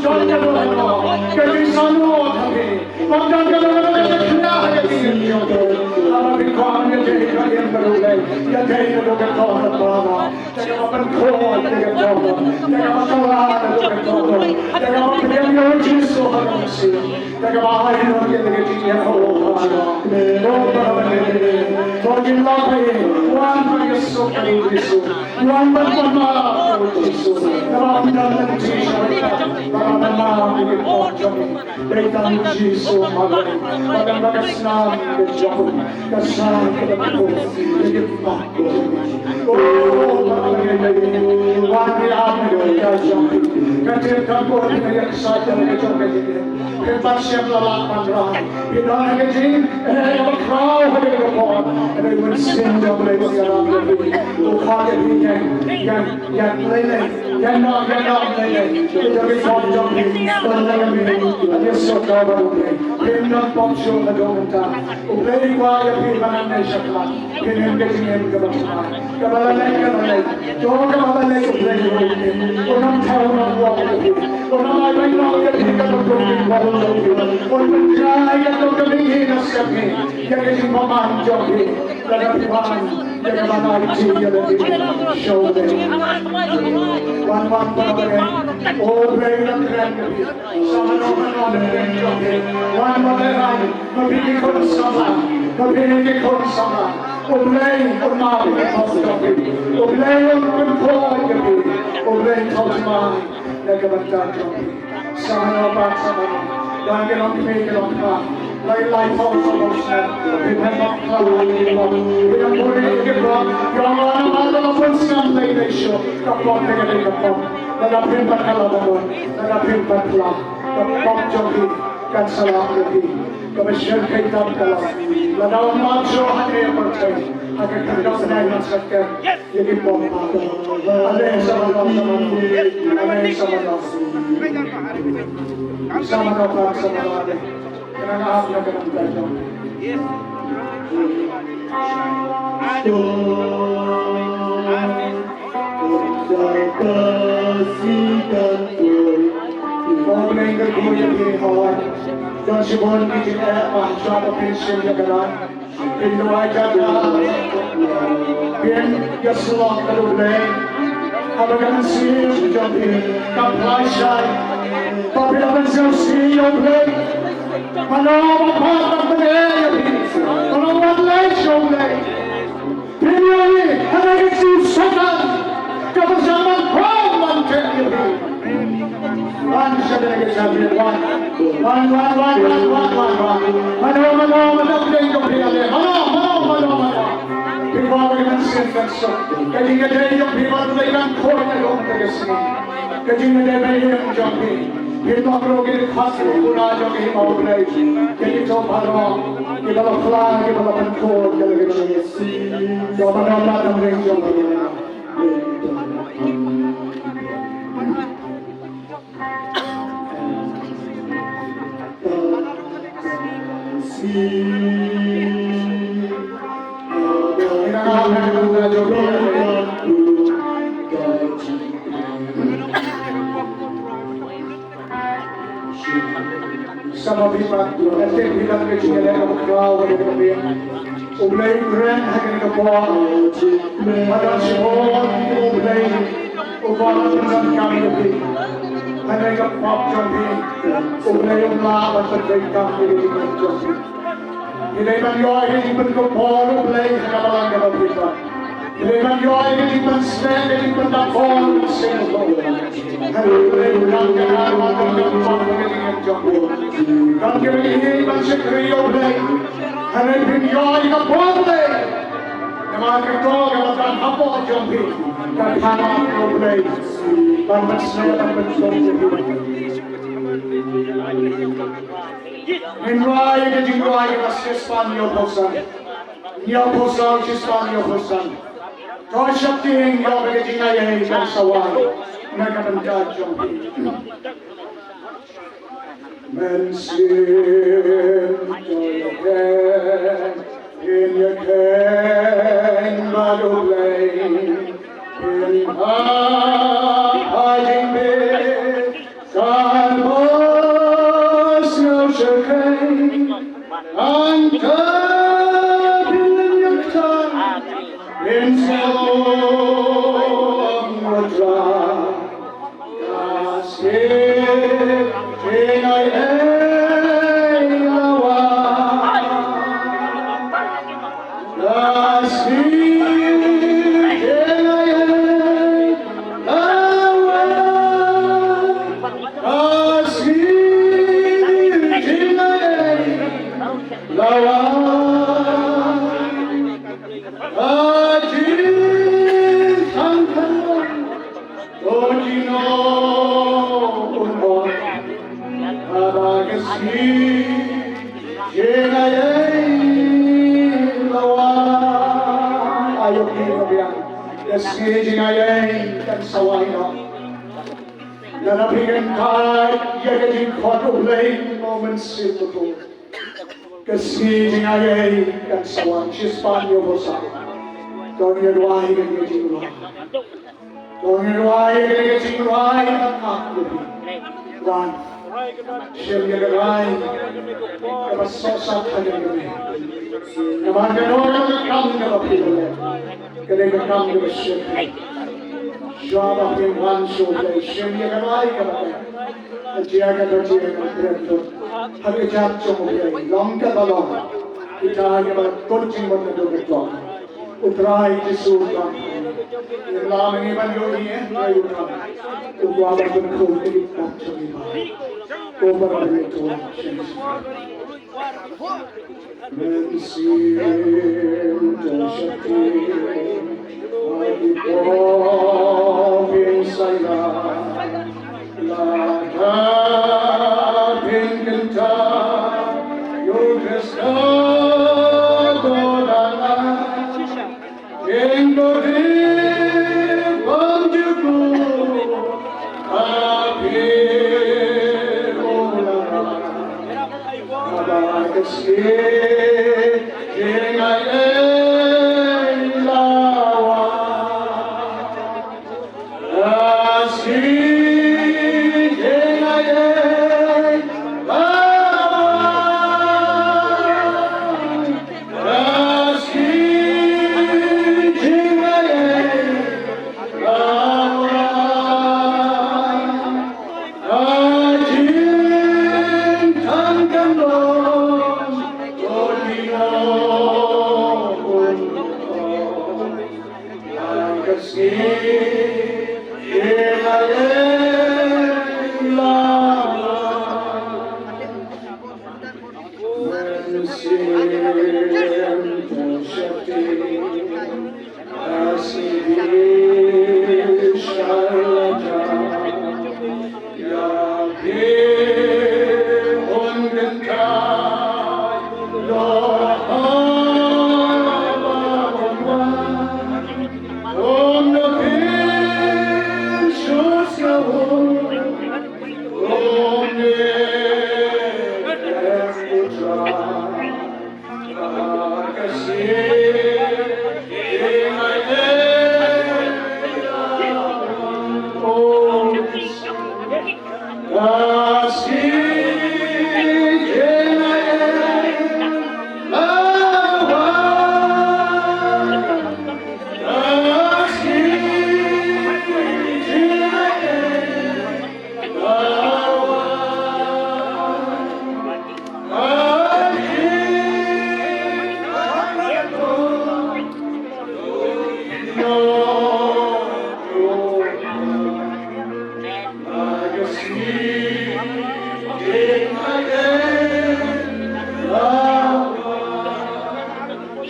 Wan ban wan ma, Jisu. Kaba ym don lynti sha ka, kaba ym don lynti sha ka. Dei tang Jisu ma, ba don ba ka snam ka jong, ka snam ka jong, ka jong. Oh, ba ka jong, wan ïa ka jong, ka jong, ka jong, ka jong. Phi pat shem la lak ban rai. Phi don ha ka jing, eh, ba khraw ha ka por. Hynrei Mynsiem jong U Blei u ïarap ïa phi. U khot ïa phi ïeng, ïeng, ïeng lei lei. Ïeng noh, ïeng noh lei lei. Ïa ki por jong phi. Don ha ka jing, ïa soh ka ba U Blei. Phim don pop shuh na ka jong mynta. U Blei u kwah ïa phi ban ïeng sha khmat. Phin im ka jingim kaba thymmai. Kaba la leit ka la leit. To kaba la leit U Blei u leit. Un ym thew noh ïa phi. Un ym ai beiñ noh ïa phi katkum ki kwah jong phi. Un pynjah ïa katkum ka mihngi na sepngi. Ïa ka jingbymman jong phi. Lada phi wan ïa kaba nai ti ïa lade. Sha U Blei. Wan wan kaba leit. U Blei u la kren ïa phi. Sa mano mano na pdeng jong phi. Wan wan lehrain. Ma phi ki khun samla, ma phi ki khun samla. U Blei un map ïa ki pop jong phi. U Blei un pynkhraw ïa phi. U Blei un thaw thymmai na ka bynta jong phi. Sa mano pat sa mano. Don ki longkmie ki longkpa. Lai lai phew saw phew snem. Phi pynbok khlaw ïa ki pop. Phi pynbok ïa ki pop. Ki ong namar ka la bun snem lei lei shuh. Ka pop ka dei ka pop. Lada phin pynbok khlaw, lada phin pynbok khlaw. Ka pop jong phi. Kan sa lap ïa phi. Kaba shyrkhei tam ka long. Lada ym map shuh ha ka pyrthei, ha ka kyrdan u Blei ngan sa kem ïa ki pop. Ale sa mano, sa mano. Ale sa mano. Sa mano, sa mano, ale. Kynrad ap ïa ka nongkyndong. Ong Blei kyrkhu ïa phi hawai. Don shibun ki jingeh ba hynrei ba phin shim ïa ka rai. Phin duwai jaka. Phin ïasyllok ïa U Blei. Haba ka mynsiem jong phi ka pynlait shai, ba phi la pynsngewsih ïa U Blei. Mano ba pat ban pyneh ïa phi? Mano ba leit sha U Blei? Phi ïohi, hynrei ka jingsngewsih kaba sah ban kham ban teh ïa phi. Wan sha kane ka jingïaid, wan. Wan, wan, wan. Mano, mano, mano, phi dei jong phi ale. Mano, mano, mano, mano. Phi kwah ba ka mynsiem kan suk. Ka jingïadei jong phi bad U Blei kan khuid ha ka um ka sngi. Ka jingïadei ba ïeng jong phi. Phi ïoh ruh ki dkhot ki puna jong ka hima U Blei. Ki ïoh baroh. Ki ba la phla, ki ba la pynkhuid, ki la ki jong. Ïoh baroh ba dang ring jong phi. Sa ma phi pat, nga tip phi don ka jingïaleh kaba khraw kaba ïa ka phi. U Blei u kren ha kane ka por. Ba don shibun U Blei uba la pyndonkam ïa phi. Ha kane ka pop jong phi. U Blei um lah ban pyndonkam ïa ka jingim jong phi. Phi dei ban ïoh ïa ka jingpynkupbor U Blei ha ka balang kaba phi don. Phi dei ban ïoh ïa ka jingpynsneng, ka jingpyndap bor U Blei. Hynrei U Blei u don ka ar ban pyndonkam ïa ka jingim jong phi. Don kiba ïeit ban shakri ïa U Blei. Hynrei phin ïoh ïa ka bor U Blei. Namar kato kaba don hapoh jong phi ka khana U Blei ban pynsneng, ban pynsneng ïa phi. Ngin rwai ïa ka jingrwai kaba shispah hynñiewphew san. Hynñiewphew san, shispah hynñiewphew san. To sheptieng ïa ka jingaiei kan sa wan na ka bynta jong phi. Mynsiem to ïakheiñ, to ïakheiñ bad U Blei. Phin hap ha jingbit kaba sngewsih. Ka sngi jingaiei kan sa wan noh. Lada phi kyntait ïa ka jingkhot U Blei, mo, Mynsiem Bakhuid, ka sngi jingaiei kan sa wan. Shispah, ïa u basa. To ngin duwai ïa ka jingrwai. To ngin duwai ïa ka jingrwai ban ap ïa phi. Wan. Shim ïa ka rai kaba sngewsarong ïa ka. Namar kano kano ka kam kaba phi leh, ka dei ka kam kaba shyrkhei. Shuwa ba phin wan sha U Blei, shim ïa ka rai kaba eh. Ka jia kaba jia ka kren tut ha ka jait jong U Blei. Long kaba long. Kita kiba kut jingmut naduh ka dok. U Trai Jisu u Trai. Ïa la ma ngi ban ïohi ïa u Trai u Trai. U kwah ban pynkhun ïa ki kap jong ngi ba. Ko Baba, ngi to. Mynsiem to shakti. Ai ki pop in saila. Lada phin kyntait ïa u Khrist, to dang ai. Kin budi bam jukut ha phi u la. Haba ka sngi jingaiei la wan.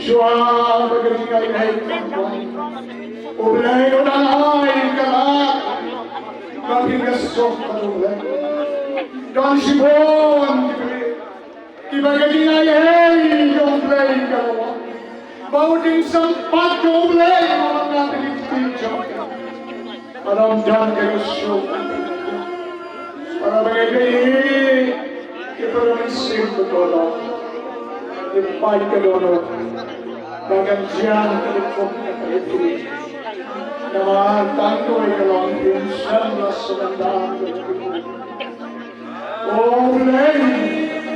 Shuwa ba ka jingaiei kan wan, U Blei u dang ai ka lad ba phin ïasuk bad U Blei. Don shibun ki briew kiba ka jingaiei jong U Blei ka la wan, ba u dang sympat jong U Blei u la wan na ka ktien jong ka. Ba dang don ka ïasuk. Para bangeit, ki para mynsiem ba kordor, ki paid ka dohnud, ba kan jia ka dei kum ka dei. Namar tang kawei ka long, phin shem la sumar da. O Blei,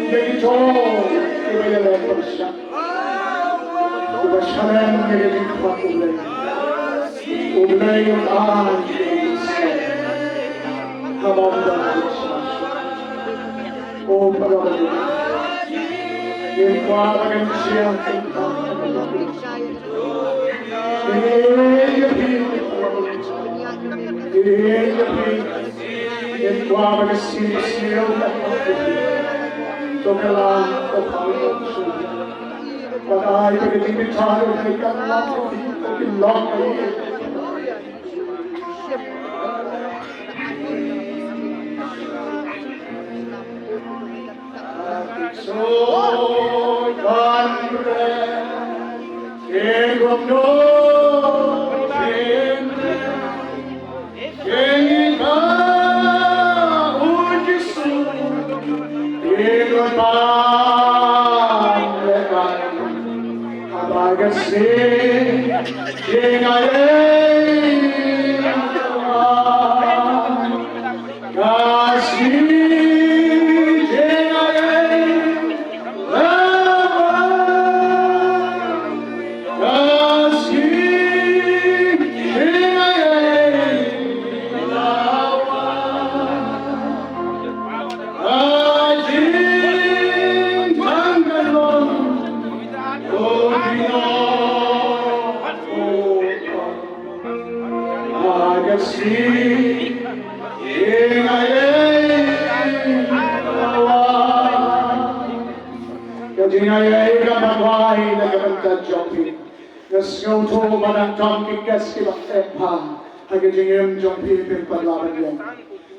ïa kito kiba ïaleh pyrshah, kiba shalem ïa ka jingkhot U Blei, U Blei un ai. Ka bom da. O Parabangeit, ngin kwah ba kan shim. Ngin ïa phi. Ngin ïa phi. Ngin kwah ba kan shim sniew. To ka la, to ka la. Ba ai ba kan shim sniew. Ka la, to ka la. Ka jingaiei ka ban wai na ka bynta jong phi. Nga sngewthuh ba nang don ki kes kiba eh bha ha ka jingim jong phi, phin pynlah ban ïeng.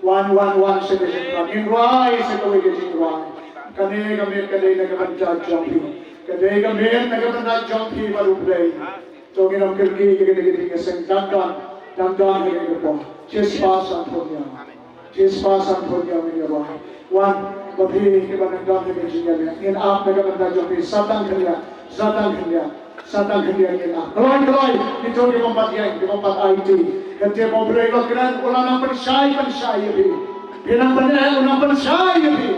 Wan, wan, wan sha ka jingim. Ngin rwai sa kawei ka jingrwai. Kane ka miet ka dei na ka bynta jong phi. Ka dei ka miet na ka bynta jong phi bad U Blei. To ngin ym kyrkieh ïa kane ka jingïaseng, dang don, dang don ha kane ka por. Shispah sanphew hynñiew. Shispah sanphew hynñiew ngin ïa rwai. Wan, ba phi kiba nang don ha ka jingïaleh, ngin ap na ka bynta jong phi, sa tang khyndiat, sa tang khyndiat, sa tang khyndiat ngin ap. Kloi, kloi, kito ki bym pat ïeng, ki bym pat aiti. Ka tip U Blei ba kren, u la nang pynshai, pynshai ïa phi. Phi nang pyneh, u nang pynshai ïa phi.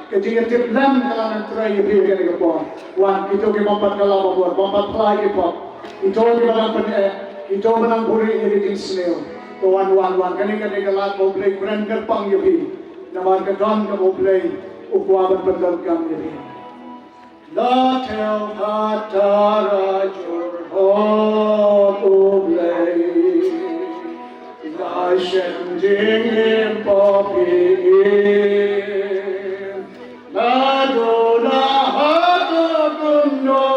Ka jingïatiplem ka la nang trei ïa phi ha kane ka por. Wan, kito ki bym pat kylla ba bor, bym pat phla ïa ki pop. Kito kiba nang pyneh, kito ba nang buhrieh ïa ka jingsniew. To wan, wan, wan, kane, kane ka lad ba U Blei u kren kyrpang ïa phi. Namar ka don kaba U Blei u kwah ban pyndonkam ïa phi. La thew ha tara jur hok U Blei. La shem jingim pop ïa phi. Naduh na hato kumno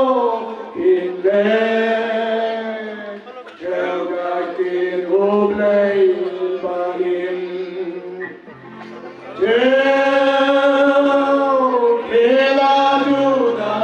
phin leh, thew ka ktien U Blei ba im. Thew phi la duh na.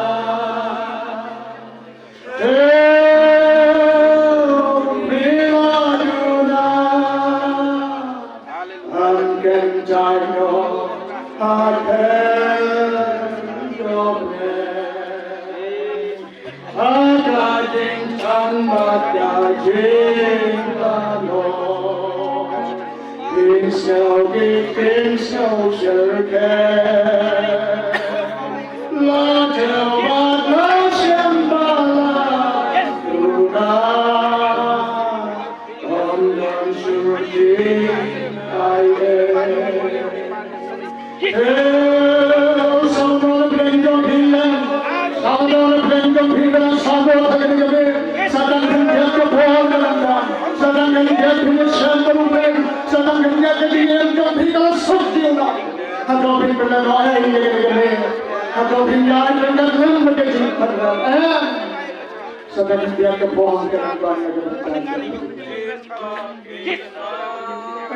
Sa ka khyndiat ka por ka nang ban ïa ka bynta.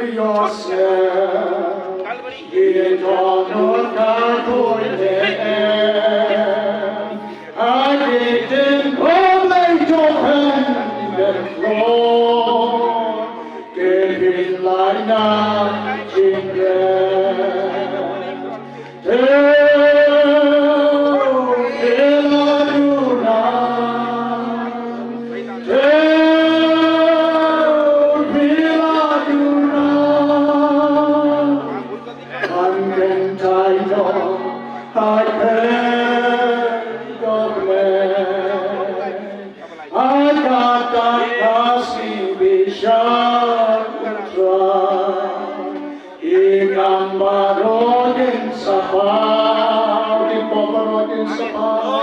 Ïohsngew, ki dohnud ka khuid ne em, ha ki ktien U Blei jong phi ban khlaiñ, te phin lait na jingrem. Kan baroh kin sa pau, ki pop baroh kin sa pau.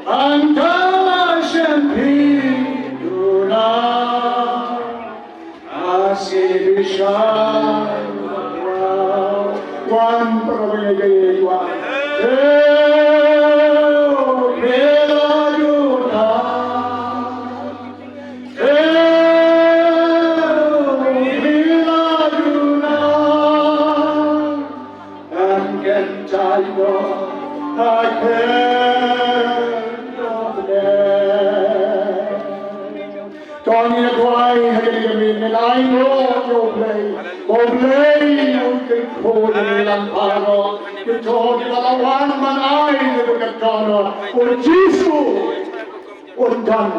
Hangta la shem phi duna. Asi bishar. Wan para bangeit wan. Eh, phi la duna. To ngin ïa duwai ha kane ka miet, ngin ai nguh ïa U Blei. Ko Blei un kyrkhu ïa ngi lang baroh. Kito kiba la wan ban ai ïa ka dohnud, U Jisu un don,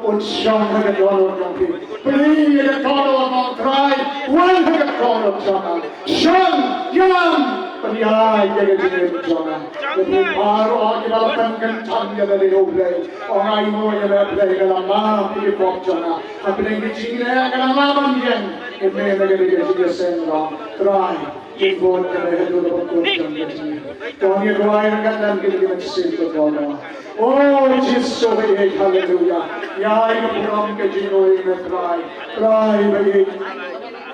un shong ha ka dohnud jong phi. Plie ïa ka dohnud, Trai, wan ha ka dohnud jong nga. Shong, ïam, pynïaid ïa ka jingim jong nga. Ïa phi baroh kiba la pynkyntang ïa lade, U Blei, ong ai nguh ïa me, Blei, nga la map ïa ki pop jong nga. Hapdeng ki jingeh nga la map ban ïeng. Ïa me, ïa ka jingïaseng, Trai. Ki bun ka dei haduh ba kut jong ka jingim. To ngin ïa duwai ryngkat lem, ki dei ki mynsiem ba kordor. O Jisu ba ïeit, haleluya. Ïa ka burom ka jingïeit me Trai. Trai ba ïeit.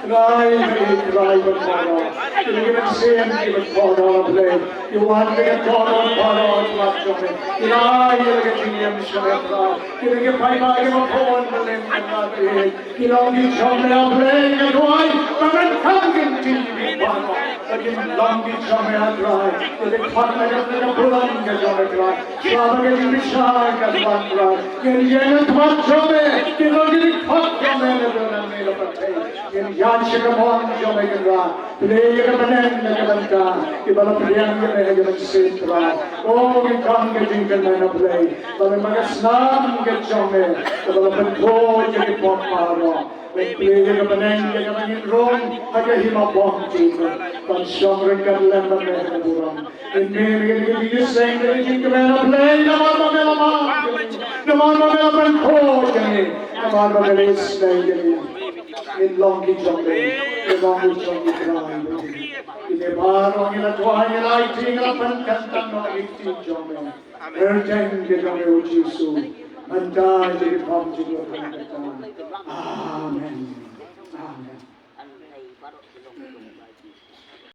Trai ba ïeit, Trai ba kordor. Ki dei ki mynsiem ki ba kordor, Blei. Ki wan ka kordor, kordor, Trai jong me. Ki ai ïa ka jingim sha me Trai. Ki dei ki paidbah ki ba bun, Blei, Trai ba ïeit. Ki long ki jong me, A Blei, nga duwai ba men kham kin tip ïa ki baroh. Ba kin long ki jong me, A Trai. Ki dei khot na ka, na ka burom ka jong me, Trai. Sha ba ka jingbishar kan wan, Trai. Kin ïeng ha khmat jong me. Kin long ki dei khot jong me na dulan ne na pyrthei. Kin ïaid sha ka mon jong me, Trai. Plie ïa ka bneng na ka bynta kiba la pdiang ïa me ha ka mynsiem, Trai. O, ngi khang ka jingkyrmen, A Blei, ba me, ba ka snam ka jong me kaba la pynkhuid ïa ki pop baroh. Plie ïa ka bneng ïa kaba ngin rung ha ka hima bym jukut, ban shong ryngkat lem bad me ha ka burom. Ngin mih na ka jingïaseng, na ka jingkmen, A Blei, namar ba me la map ïa ngi, namar ba me la pynkhuid ïa ngi, namar ba me la isynei ïa ngi. Ngin long ki jong me, ngin long ki jong me, Trai. Ine baroh ngi la duwai, ngi la aiti, ngi la pynkyntang noh ïa ki ktien jong me. Kyrteng ka jong me, O Jisu. Mynta ïa ki pop jong ngi. Amen.